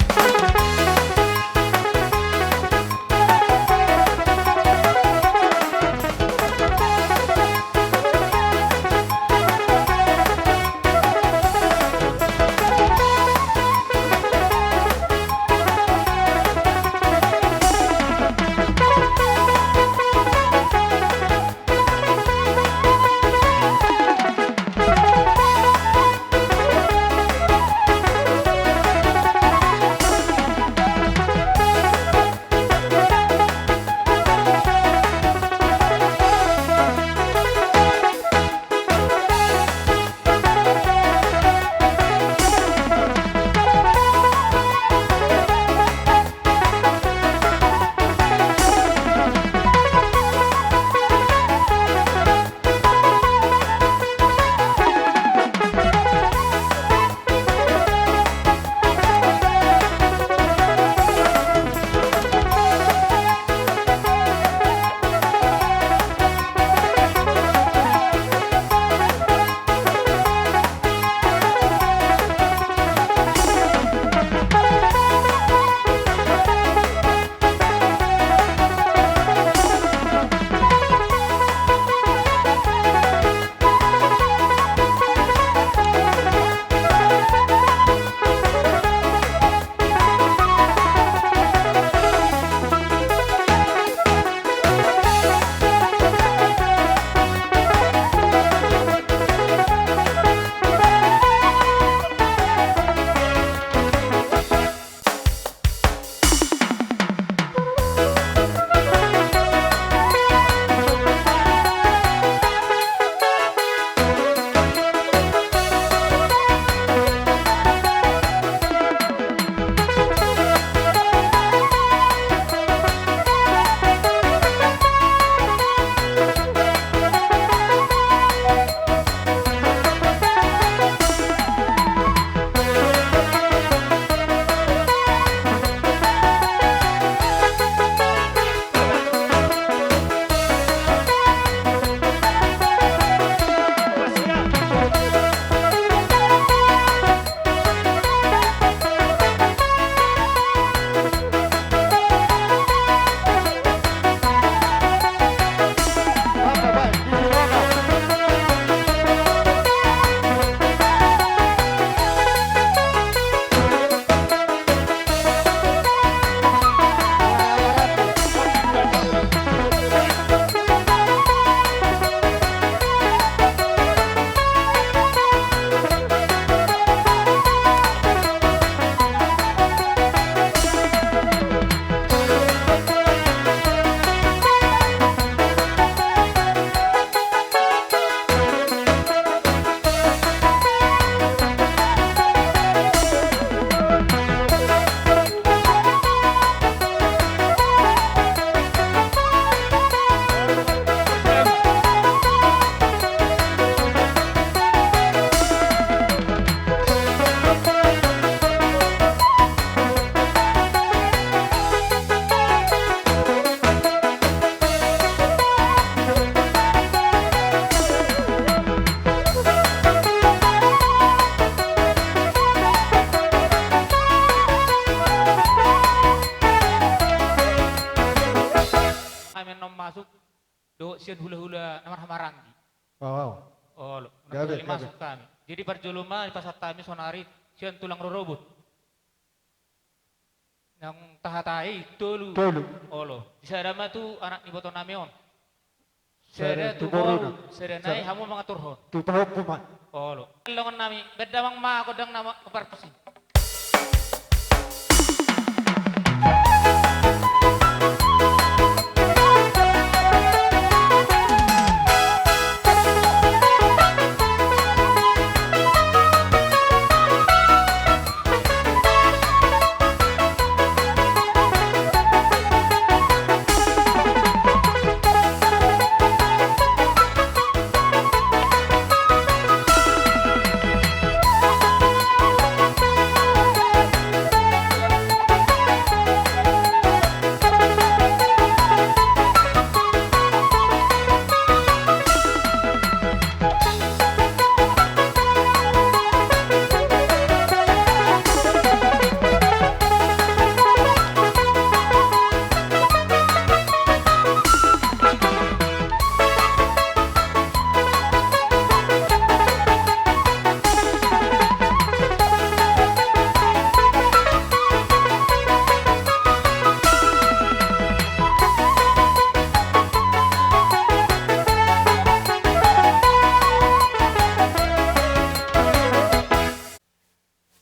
masuk dohot sian hulahula na marhahamaranggi. Olo. Gabe, gabe. Masuk hami. Jadi parjolo ma dipasahat hami sonari sian tulang rorobot. Nang tahatai tolu. Tolu. Olo. Di sada ma tu anak ni ibotonami on. Sada tu boru. Sada nai hamu mangaturhon. Tu pahompu ma. Olo. Longonnami, bahen damang ma gondang na ma-, parpusi.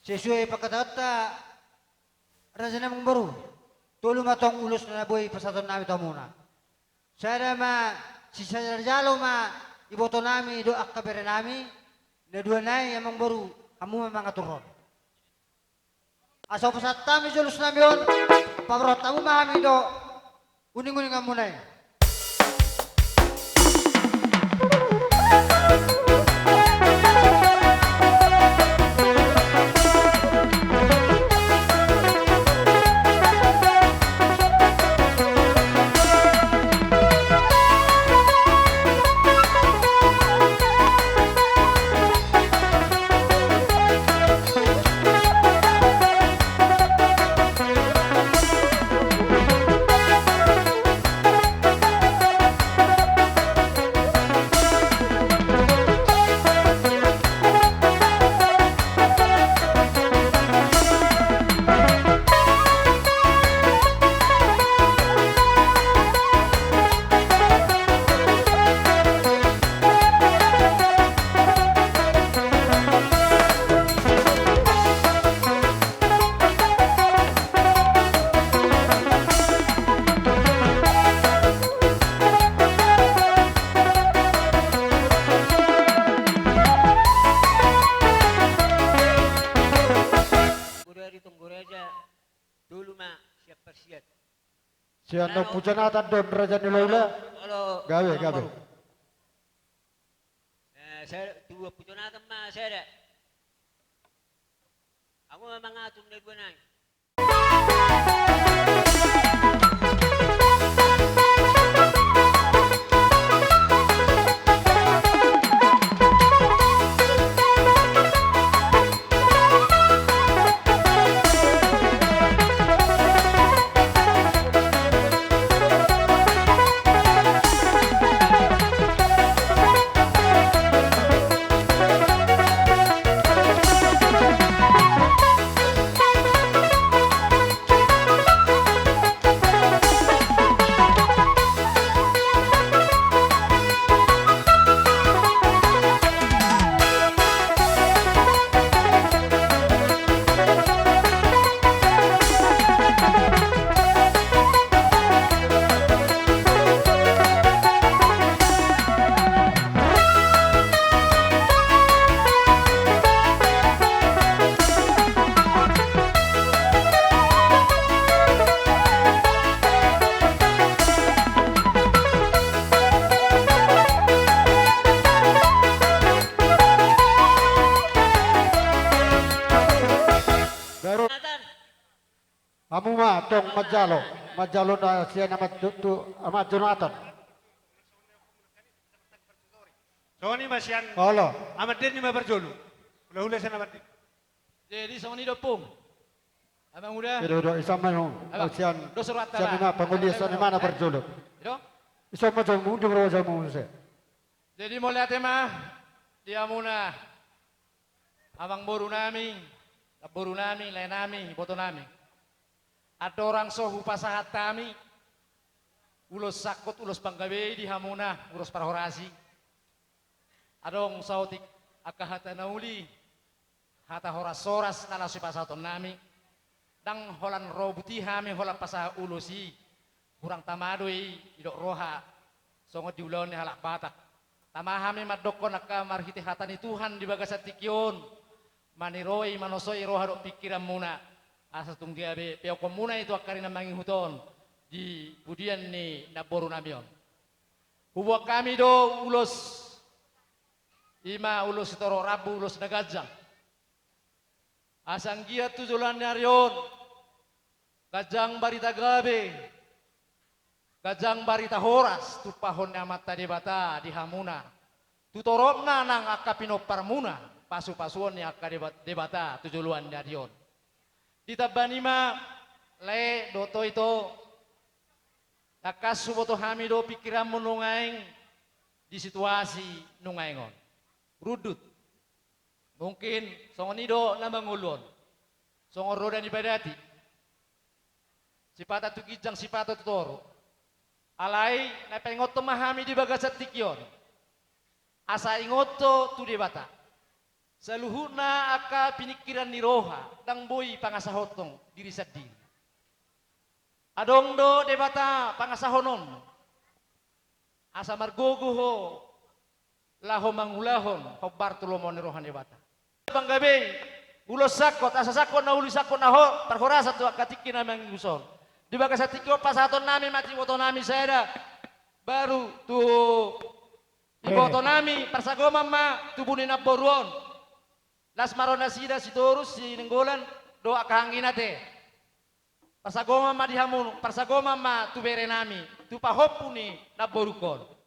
Sesuai pangkataanta, raja ni amangboru, tolu ma tong ulos na boi pasahatonnami tu hamuna. Sada ma, sisada jalo ma ibotonami dohot angka berenami, na dua nai amangboru, hamu ma mangaturhon. Asa hupasahat hami jolo ulos nami on, paborhat hamu ma hami do uninguninganmuna i. Mauliate di Tonggo Raja, tolu ma sian Parsiat. Sian Ompu Jonatan do raja ni hulahula. Olo, gabe, gabe. Eh, sada, tu Ompu Jonatan ma sada. Hamu ma mangatur na dua nai. Hamu ma tong manjalo, manjalo na sian Ama tu, tu, Ama Jonatan. Songon i ma sian. Olo. Amande ni ma parjolo. Hulahula sian amande. Jadi songon i do, Ompung. Amang uda. Ido, ido, isama no. Sian, dos rohata sian ba. Ima pangoli sian ima na parjolo. Ido. Ison ma jamu, di roha jamu muse. Jadi mauliate ma di hamuna, amangboru nami, namboru nami, lae nami, iboto nami. Andorang so hupasahat hami ulos sangkot, ulos panggabean di hamuna, ulos parhorasi. Adong saotik angka hata na uli, hata horas-horas na laos hupasahaton nami. Ndang holan ro buti hami holan pasahat ulos i. Hurang tama do i, didok roha songon di ulaon ni halak Batak. Tama hami mandokkon angka marhite hata ni Tuhan di bagasan tingki on, maniroi, manosoi roha dohot pingkiranmuna, asa tung gabe peokonmuna i tu angka ari na mangihut on di pudian ni namboru nami on. Huboan hami do ulos, i ma ulos sitorop rambu, ulos na ganjang. Asa anggiat tu joloan ni ari on, ganjang barita gabe, ganjang barita horas tumpahon ni Amanta Debata di hamuna, tu toropna nang angka pinomparmuna, pasu-pasuon ni angka Deba-, Debata tu joloan ni ari on. Ditambani ma, lae dohot ito, tangkas huboto hami do pingkiranmu nuaeng di situasi nuaeng on. Rundut. Mungkin songon i do na mangolu on. Songon roda ni padati. Sipata tu ginjang, sipata tu toru. Alai na paingothon ma hami di bagasan tingki on, asa ingot ho tu Debata saluhutna angka piningkiran ni roha, ndang boi pangasahonhon diri sandiri. Adong do Debata pangasahononmu, asa margogo ho laho mangulahon hombar tu lomo ni roha ni Debata. Panggabean, ulos sangkot, asa sangkot na uli, sangkot na ho-, parhorasan tu angka tingki na mangihut on. Di bagasan tingki on pasahaton nami ma tu iboto nami sada, baru tu iboto nami, parsagoman ma tubu ni namboru on. Las ma ro nasida, si Torus, si Nainggolan dohot angka anggi na te. Parsagoman ma di hamu, parsagoman ma tu bere nami, tu pahompu ni namborungkon.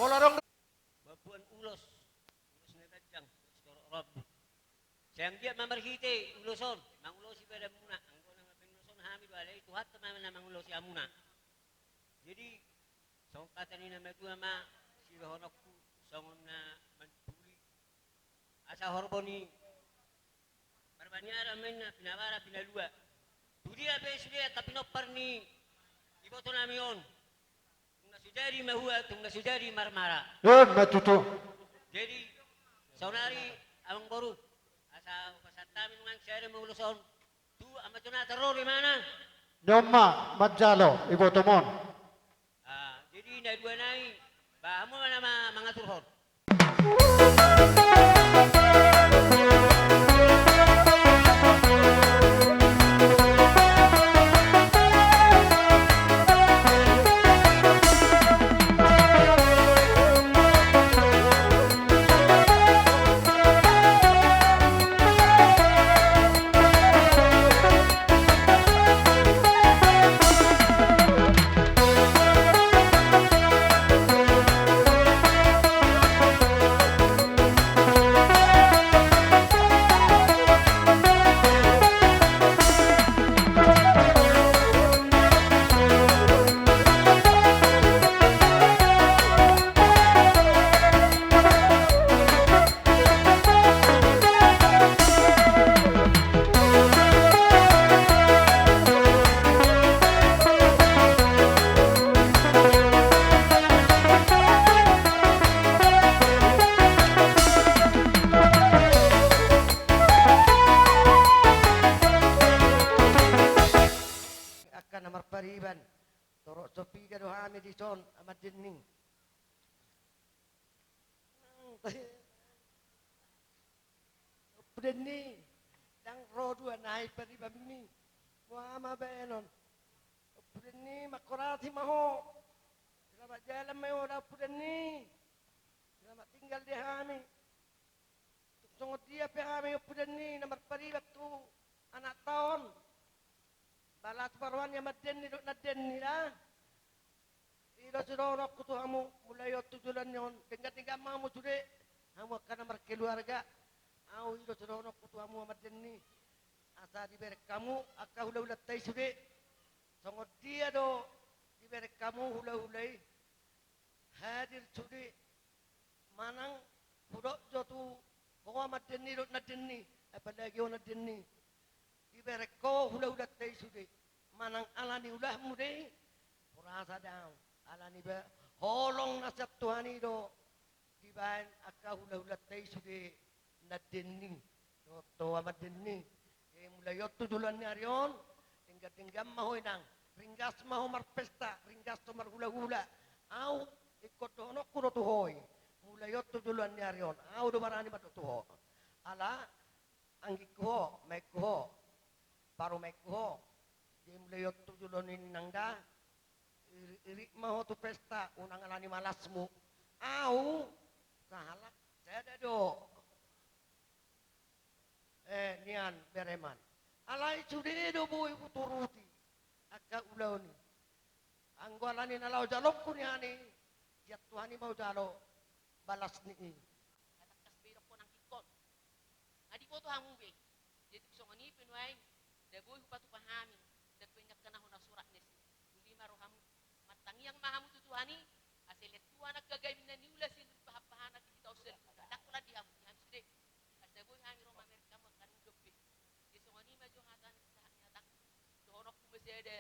Molo adong do-, mamboan ulos, ulos na ganjang, ulos sitorop rambu. Sai anggiat ma marhite ulos on mangulosi badanmuna, anggo na mambaen ulos on hami do, alai Tuhanta ma na mangulosi hamuna. Jadi, songon hata ni na matua ma sidohononku, songon na manduli. Asa horbo ni Parbaniaran ma inna, pinabara, pinalua. Tudia pe sude angka pinompar ni iboto nami on. Tung na so jadi mahua, tung na so jadi marmara. Emma tutu. Jadi, saonari amangboru, asa hupasahat hami nuaeng sada ma ulos on tu amanta na tarro do imana. Nion ma manjalo ibotom on. Ah, jadi na dua nai, ba hamu ma na ma-, mangaturhon. Marpariban, torop so piga do hami dison, Amande ni. Ompu Denni, ndang ro do au nai paribanmi. Boha ma baenon? Ompu Denni, manghorasi ma ho. Selamat jalan ma i ho da Ompu Denni. Selamat tinggal di hami. Tung songon dia pe hami Ompu Denni na marpariban tu anakta on. Balas ma roha ni Amande ni dohot Nande ni da. I do sidohononku tu hamu, mulai on tu joloan ni on, denggan-denggan ma hamu sude, hamu angka na markeluarga. Au i do sidohononku tu hamu Amande ni. Asa dibereng hamu angka hula-hulanta i sude. Songon dia do dibereng hamu hula-hula i. Hadir sude. Manang hudok jo tu ho Amande ni dohot Nande ni, apalagi ho Nande ni. Dibereng ho hula-hulanta i sude. Manang ala ni ulahmu do i, hurasa do au. Ala ni ba-, holong na sian Tuhan i do dibaen angka hula-hulanta i sude Nande ni. Dohot ho Amande ni. Jadi mulai on tu joloan ni ari on, denggan-denggan ma ho inang, ringgas ma ho marpesta, ringgas ho marhula-hula. Au, ingkon dohononku do tu ho i. Mulai on tu joloan ni ari on, au do barani mandok tu ho. Ala, anggingku ho, maengku ho, parumaenku ho. Jadi mulai on tu joloan ni inang da, irik-irik ma ho tu pesta, unang ala ni malasmu. Au, sahalak, sada do. Eh, nian bereman. Alai sude do boi huturuti angka ulaon i. Anggo ala ni na laho jalongku nian i, sian Tuhan i ma hujalo balas ni i. Tangkas be idokkon anggingkon. Nga diboto hamu be. Jadi tung songon i pe nuaeng, nda boi hupatupa hami, nda pe angka na hona sorat na i. Uli ma rohamu. Martangiang ma hamu tu Tuhan i, asa ilean Tuhan angka gabe na niula sian bahan-bahanan di hita on saluhutna. Ndang holan di hamu, di hami sude. Asa boi hami ro mamereng hamu angka na undok be. Jadi songon i ma jo hata ni sahat ni hatangku, dohononku ma sada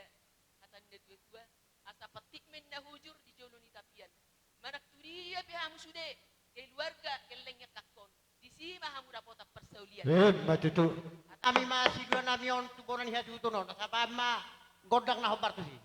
hata ni na tua-tua, asa petik ma inna hujur di jolo ni tapian. Manang tu dia pe hamu sude, keluarga, gelleng ni angkangkon. Disi ma hamu dapotan parsaulian. Emma tutu. Hami ma siduanami on tu bona ni hatutunon, asa baen ma gondang na hombar tusi.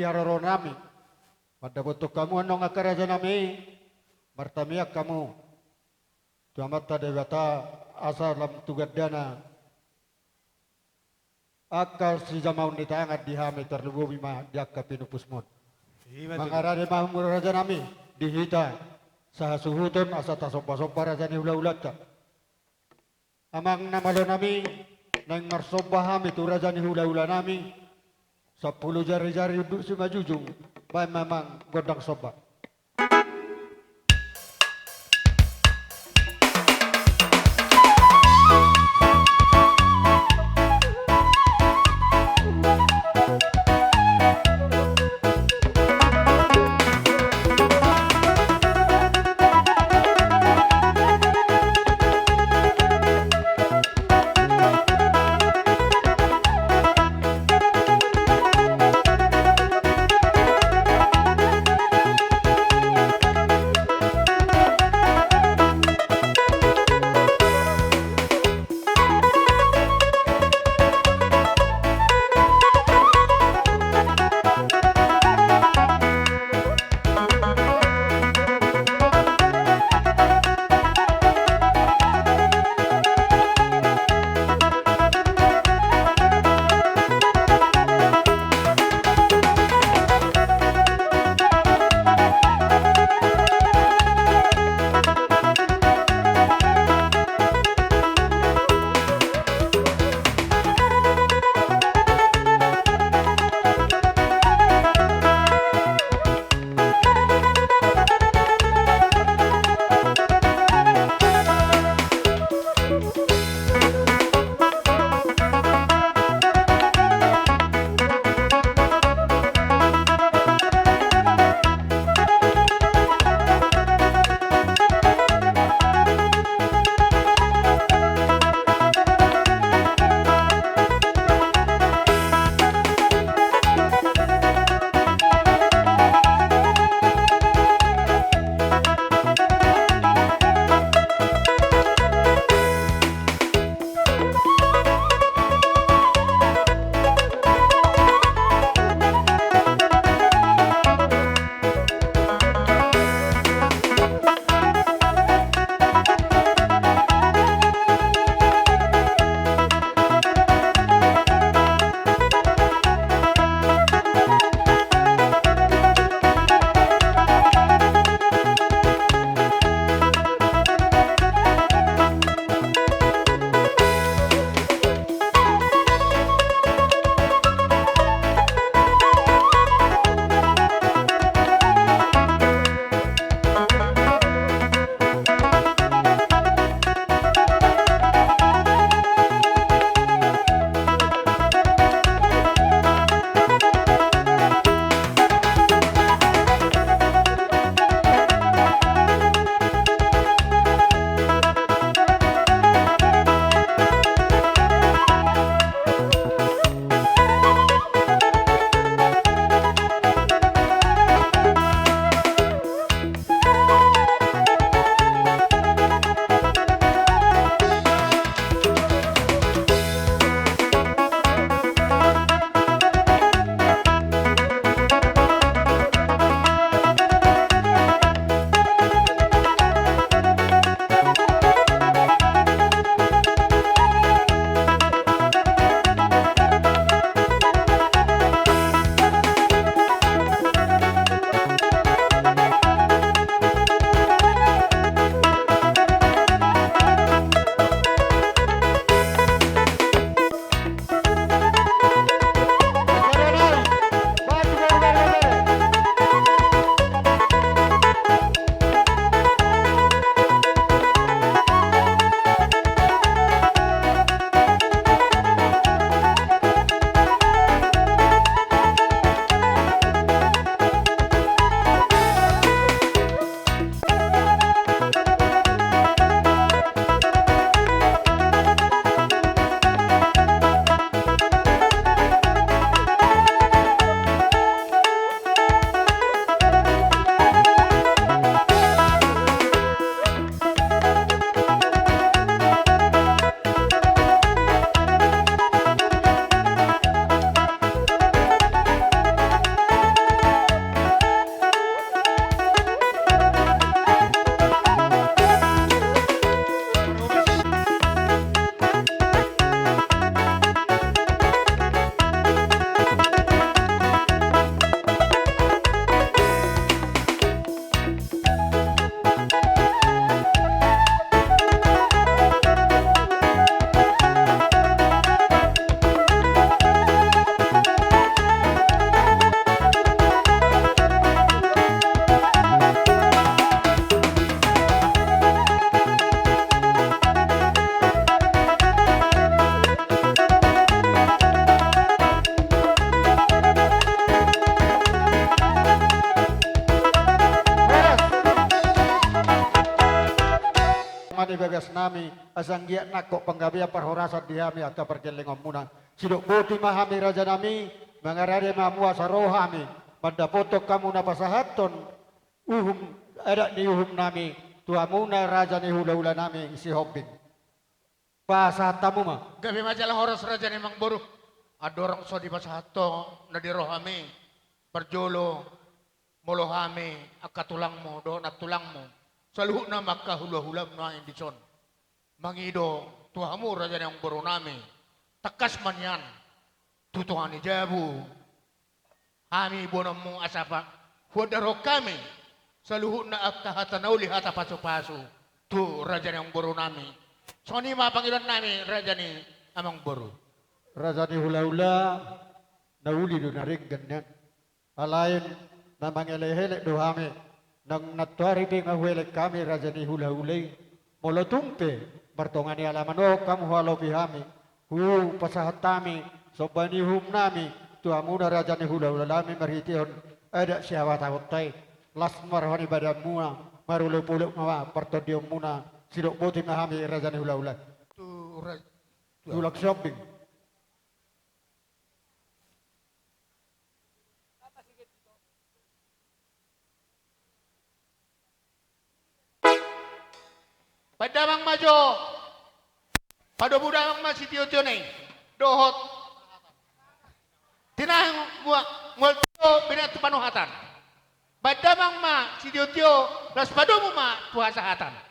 haroro nami. Mandapothon hamu annon angka raja nami, martangiang hamu tu Amanta Debata asa lam tu gandana angka sijamaon ni tangan di hami, tarlumobi ma di angka pinupusmon. Ima tutu. Mangarade ma hamu raja nami di hita sahasuhuton asa tasomba-somba raja ni hula-hulanta. Amang na malo nami, naeng marsomba hami tu raja ni hula-hula nami. Sampulu jari-jari unduk simanjujung, baen ma amang gondang somba. di bagas nami, asa anggiat nangkok panggabean parhorasan di hami angka pargellengonmuna. Sidok boti ma hami raja nami, mangarade ma hamu asa ro hami mandapothon hamu na pasahathon uhum, adat ni uhum nami tu hamuna raja ni hulahula nami Sihombing. Pasahat hamu ma. Gabe ma jala horas raja ni amangboru. Andorang so dipasahat ho na di rohami, parjolo molo hami angka tulangmu dohot nantulangmu, saluhutna ma angka hulahulam na i dison, mangido tu hamu raja ni amangboru nami, tangkas ma nian tu tonga ni jabu hami boanonmu asa pahuandarhon hami saluhutna angka hata na uli, hata pasupasu tu raja ni amangboru nami. Songon i ma pangidoan nami raja ni amangboru. Raja ni hulahula, na uli do na denggan nian. Alai na mangelekelek do hami, nang nantoari pe nga huelek hami raja ni hulahula i. Molo tung pe martonga ni alaman on hamu hualopi hami, hupasahat hami somba ni uhum nami tu hamuna raja ni hulahula nami marhitehon adat sihabatahonta i. Las ma roha ni badanmuna, marolopolop ma partondionmuna. Sidok boti ma hami raja ni hulahula. Tu ra-, tulang Sihombing. Baen damang ma jo. Padomu damang ma sitiotiona i dohot tinahi mual tio binaen tu panuhatan. Baen damang ma sitiotio, laos padomu ma tu hasahatan.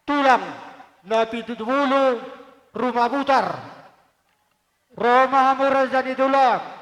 Tulang na pitu pulu ruma butar. Ro ma hamu raja ni tulang.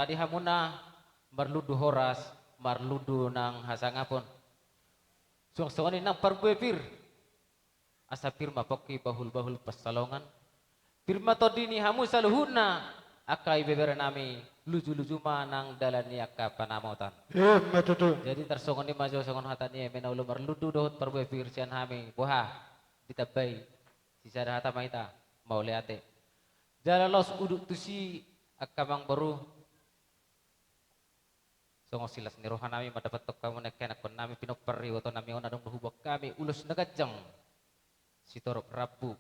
di hamuna marlundu horas, marlundu nang hasangapon. Suang songon i nang parbue pir. Asa pir ma pongki bahulbahul pansalongan. Pir ma tondi ni hamu saluhutna, angka ibebere nami, lujuluju ma nang dalan ni angka panamotan. Ima tutu. Jadi tarsongon i ma jo songon hata ni eme na olo marlundu dohot parbue pir sian hami, boha, ditambai, sisada hata ma hita, mauliate. Jala laos udut tusi angka amangboru. Songon silas ni roha nami mandapothon hamu na angka ianakkon nami pinompar iboto nami on, adong do huboan hami ulos na ganjang. Sitorop rambu.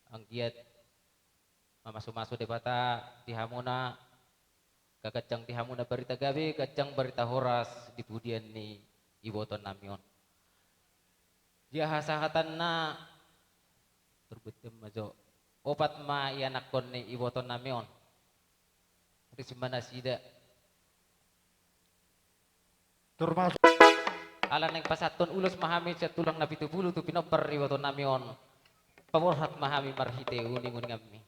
Anggiat mamasumasu Debata di hamuna, gabe ganjang di hamuna barita gabe, ganjang barita horas di pudian ni iboto nami on. Dia hasahatanna, turbutem ma jo. Opat ma ianakkon ni iboto nami on. Ris ma nasida. Turmas. Ala naeng pasahathon ulos ma hami sian tulang na pitu pulu tu pinompar iboto nami on. Paborhat ma hami marhite uninguninganmi.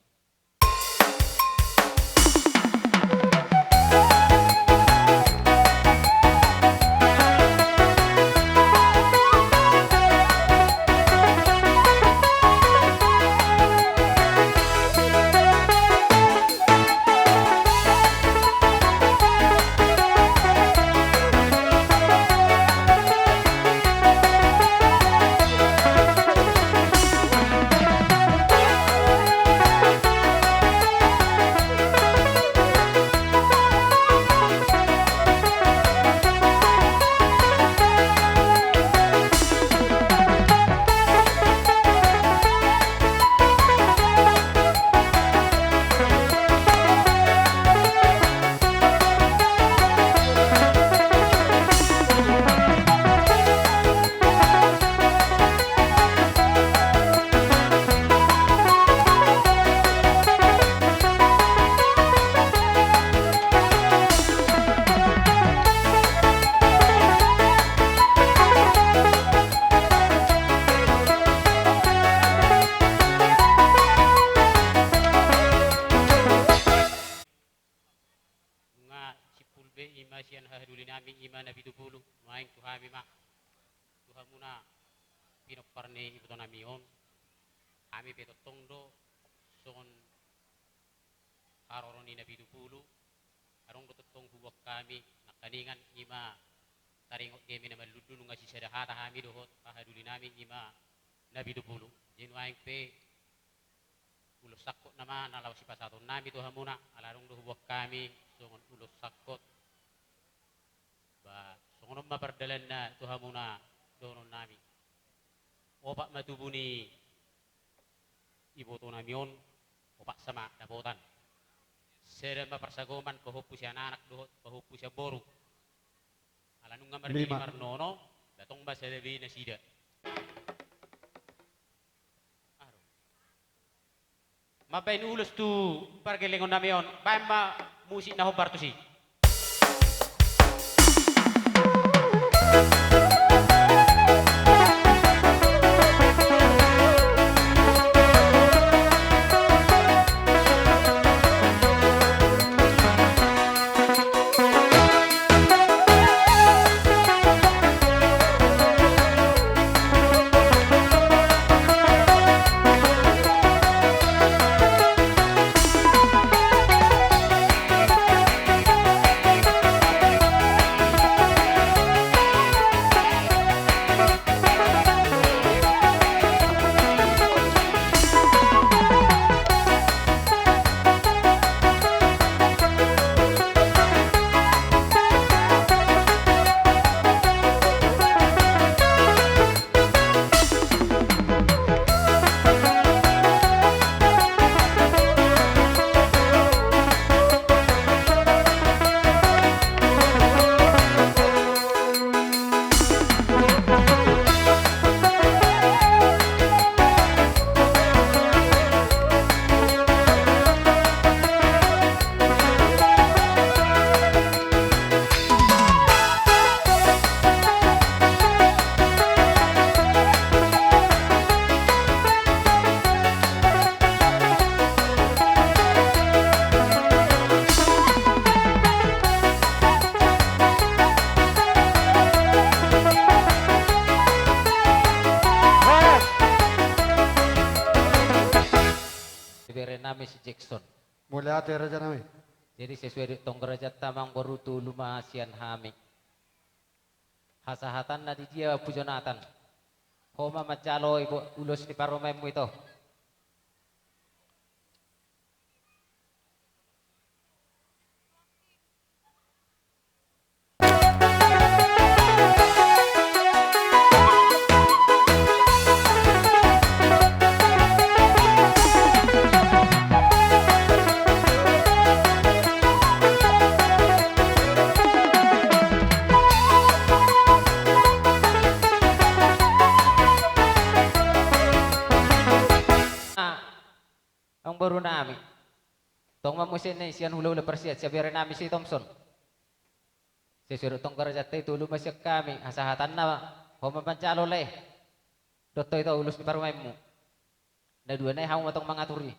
Nunga simpul be i ma sian hahadoli nami i ma na pitu pulu, nuaeng tu hami ma, tu hamuna pinompar ni iboto nami on. Hami pe tongtong do songon haroro ni na pitu pulu, adong do tongtong huboan hami nangkaningan i ma taringot di eme na marlundu, nunga sisada hata hami dohot hahadoli nami i ma na pitu pulu. Jadi nuaeng pe ulos sangkot nama na laho sipasahaton nami tu hamuna, ala adong do huboan hami songon ulos sangkot. Ba, songon on ma pardalanna tu hamuna dohonon nami. Opat ma tubu ni iboto nami on, opat sama dapotan. Sada ma parsagoman, pahompu sian anak dohot pahompu sian boru. Ala nunga marnini marnono, datong ma sada be nasida. Aduh. Mambahen ulos tu pargellengon nami on, bahen ma musik na hombar tusi. Jackson. Mauliate, raja nami. Jadi sesuai di tonggo rajanta, amangboru, tolu ma sian hami. Hasahatanna di dia, Ompu Jonatan? Ho ma manjalo i, bo, ulos ni parumaenmu ito. Amangboru nami. Tong ma muse na i sian hulahula parsiat, sian bere nami si Thompson. Sesuai dohot tonggo rajanta i, tolu ma sian hami, hasahatanna ho ma manjalo lae. Dohot ho ito ulos ni parumaenmu. Na dua nai hamu ma tong mangatur i.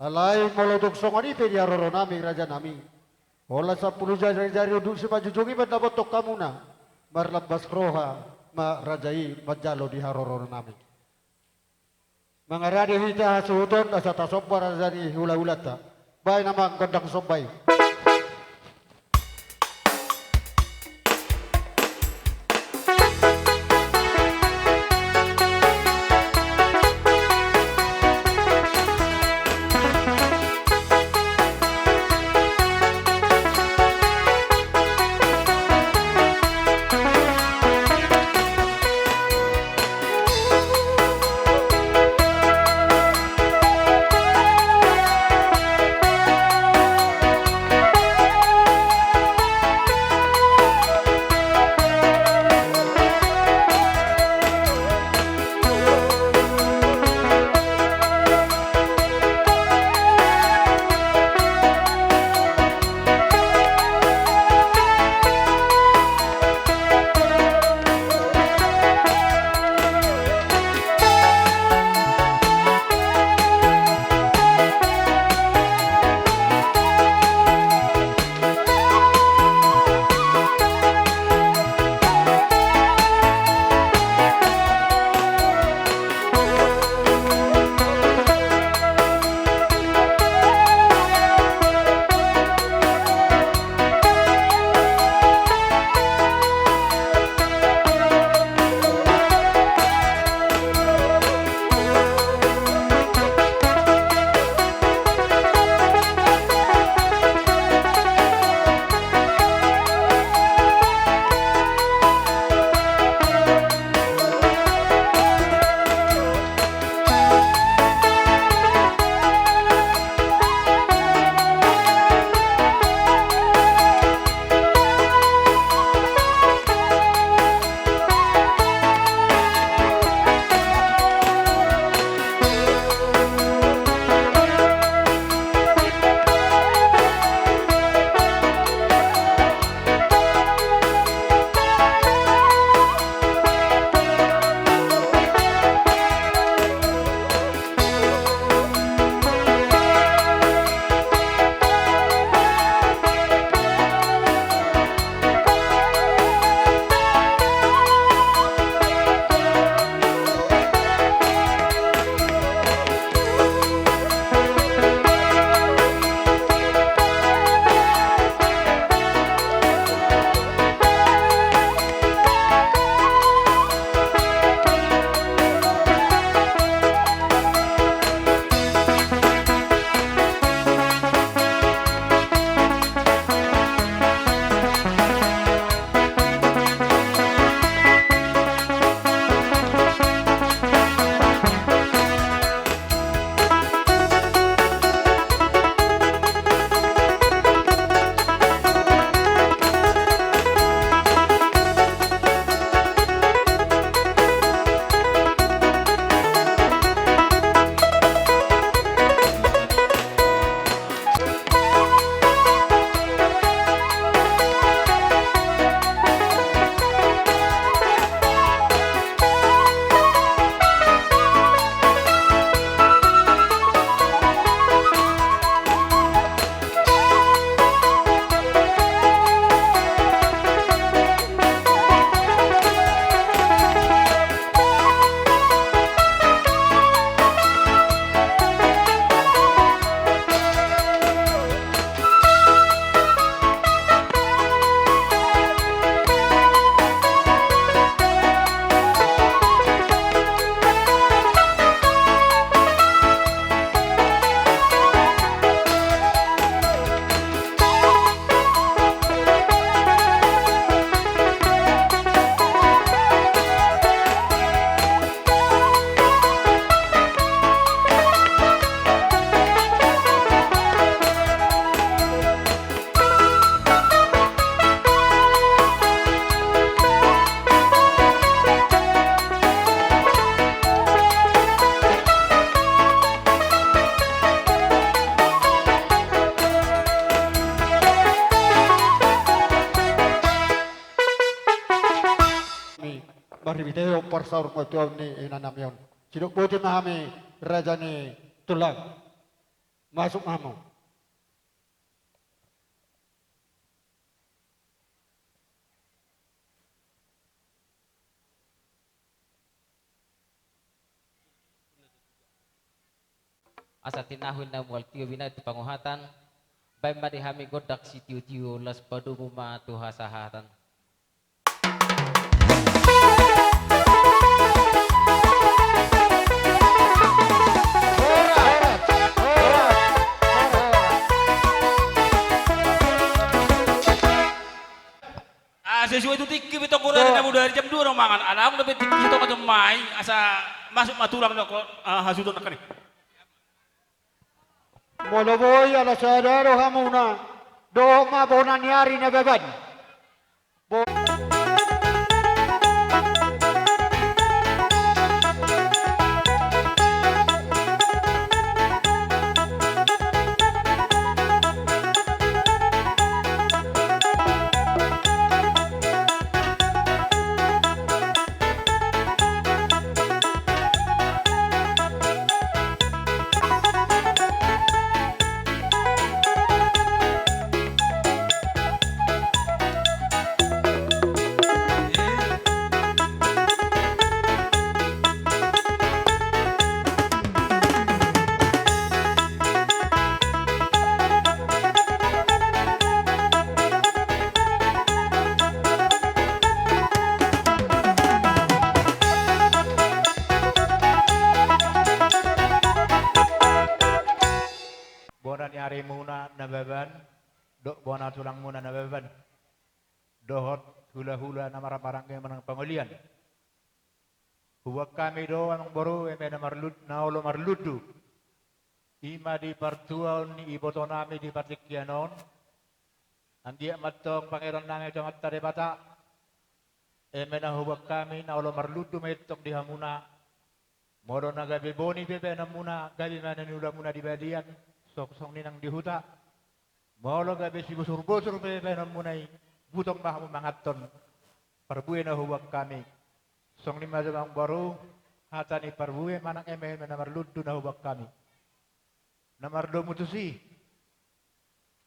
Alai molo dung songon i pe di haroro nami, raja nami, holan sampulu jari-jari unduk simanjujung i ma na botok hamuna, marlambas roha ma raja i manjalo di haroro nami. Mangarade hita hasuhuton asa tasomba raja ni hulahulanta. Baen amang gondang somba i. parsaurmatuaon ni inanami on. Sidok boti ma hami raja ni tulang. Masuk ma hamu. Asa tinahu na mual tio binahen tu panguhatan, baen ma di hami gondang sitiotio, las padomu ma tu hasahatan. Ah, sesuai tu tingki pe tong, gora na muda ari jam dua do mangan. Ala adong dope tingki tu tong, jam mai, asa masuk ma tulang do ko, ah, hasuhuton nangkin i. Molo boi ala sada do hamuna, dohot ma bona ni ari Nababan. Bo- Bona ni arimuna Nababan, dohot bona tulangmuna Nababan, dohot hulahula na marhahamaranggi manang pangolian. Huboan hami do amangboru, eme na marlun-, na olo marlundu, i ma di partuaon ni ibotonami di partingkian on. Anggiat ma antong pangidoannami tu Amanta Debata, eme na huboan hami na olo marlundu ma i antong di hamuna. Molo na gabe boni pe baenonmuna, gabe ma na niulamuna di balian, so-, songon i nang di huta. Molo gabe sibosurbosur pe baenonmuna i, butong ma hamu manganhon parbue na huboan hami. Songon i ma jo amangboru, hata ni parbue manang eme-eme na marlundu na huboan hami. Na mardomu tusi,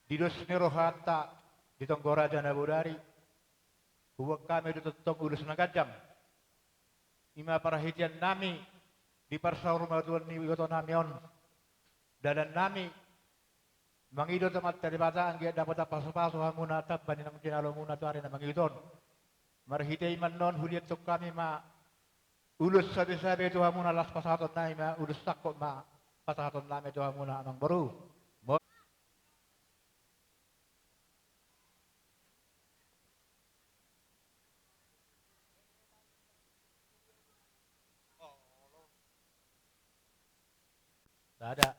di dos ni rohanta di tonggo raja na bodari, huboan hami do tongtong ulos na ganjang. I ma parhiteannami di parsaurmatuaon ni ibotonami on. Dalannami mangido tu Amanta Debata anggiat dapot pasupasu hamuna tamba ni naung jinalomuna tu ari na mangihut on. Marhite i ma annon hulehonhon hami ma ulos sabesabe tu hamuna, laos pasahatonnami ma ulos sangkot ma pasahatonnami tu hamuna amangboru. Mo- Sada.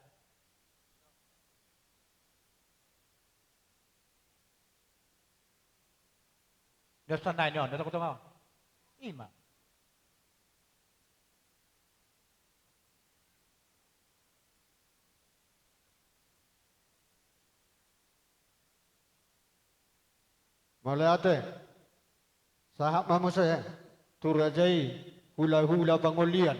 Dia sana ini on, dia takut sama. Ima. Mauliate. Sahat ma muse tu raja i, hulahula pangolian,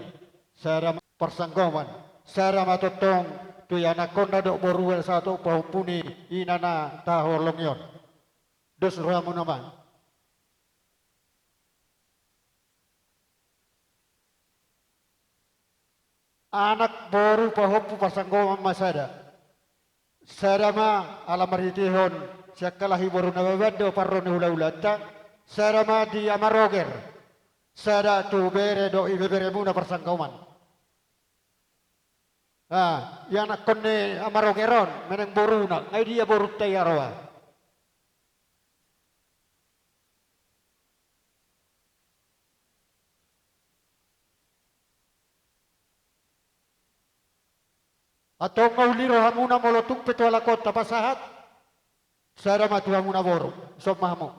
sada ma parsanggoman, sada ma tongtong tu ianakhonna dohot boruna sahat tu pahompu ni ina na tahaholongi on. Dos rohamuna ma. Anak, boru, pahompu, parsanggoman ma sada. Sada ma ala marhitehon sian halahi boru Nababan do parro ni hulahulanta. Sada ma di Ama Roger. Sada tu bere dohot ibeberemuna parsanggoman. Ah, ianakhon ni Ama Roger on, manang boruna, nga i dia borunta i, Aroa. Antong nga uli rohamuna molo tung pe tu halak on tapasahat, sada ma tu hamuna boru, dison ma hamu.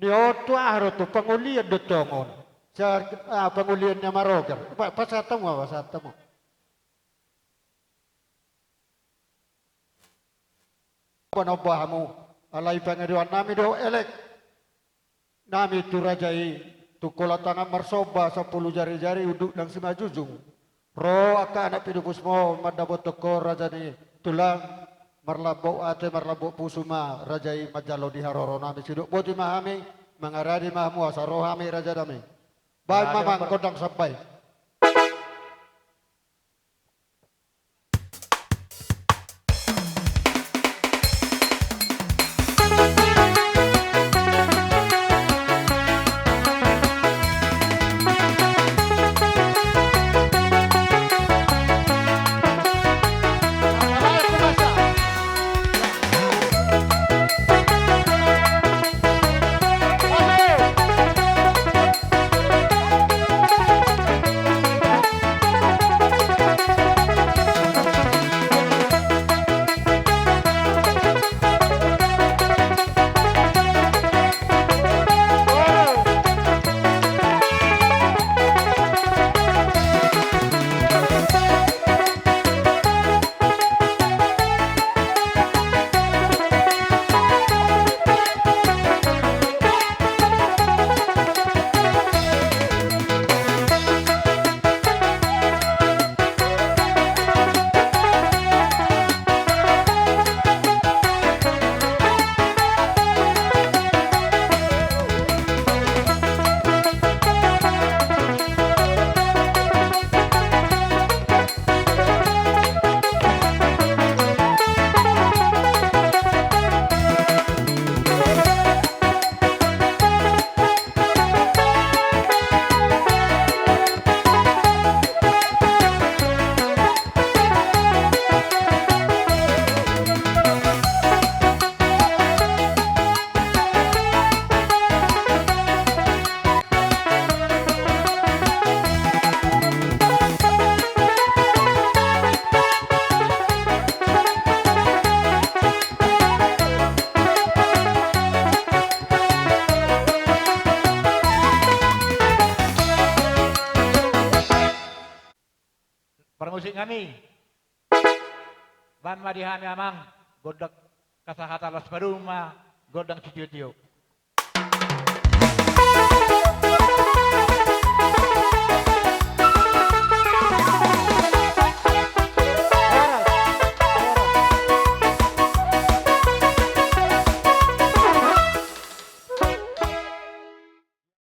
Ia on tu aha do tu pangolian do tongon. Sa, ah, pangolian ni Ama Roger. Pa-, pasahat hamu, pasahat hamu. Panomba hamu, alai pangidoan nami do elek nami tu raja i, tu kola tangan marsomba sampulu jari-jari unduk nang simanjujung. Ro angka anak pidopusmu mandapothon ho raja ni tulang, marlambok ate marlambok pusu ma raja i manjalo di haroro nami. Sidok boti ma hami, mangaradi ma hamu asa ro hami raja nami. Baen ma amang gondang sampai. Parmusik nami. Baen ma di hami amang gondang kasahatan, las parumaen, gondang sitio-tio.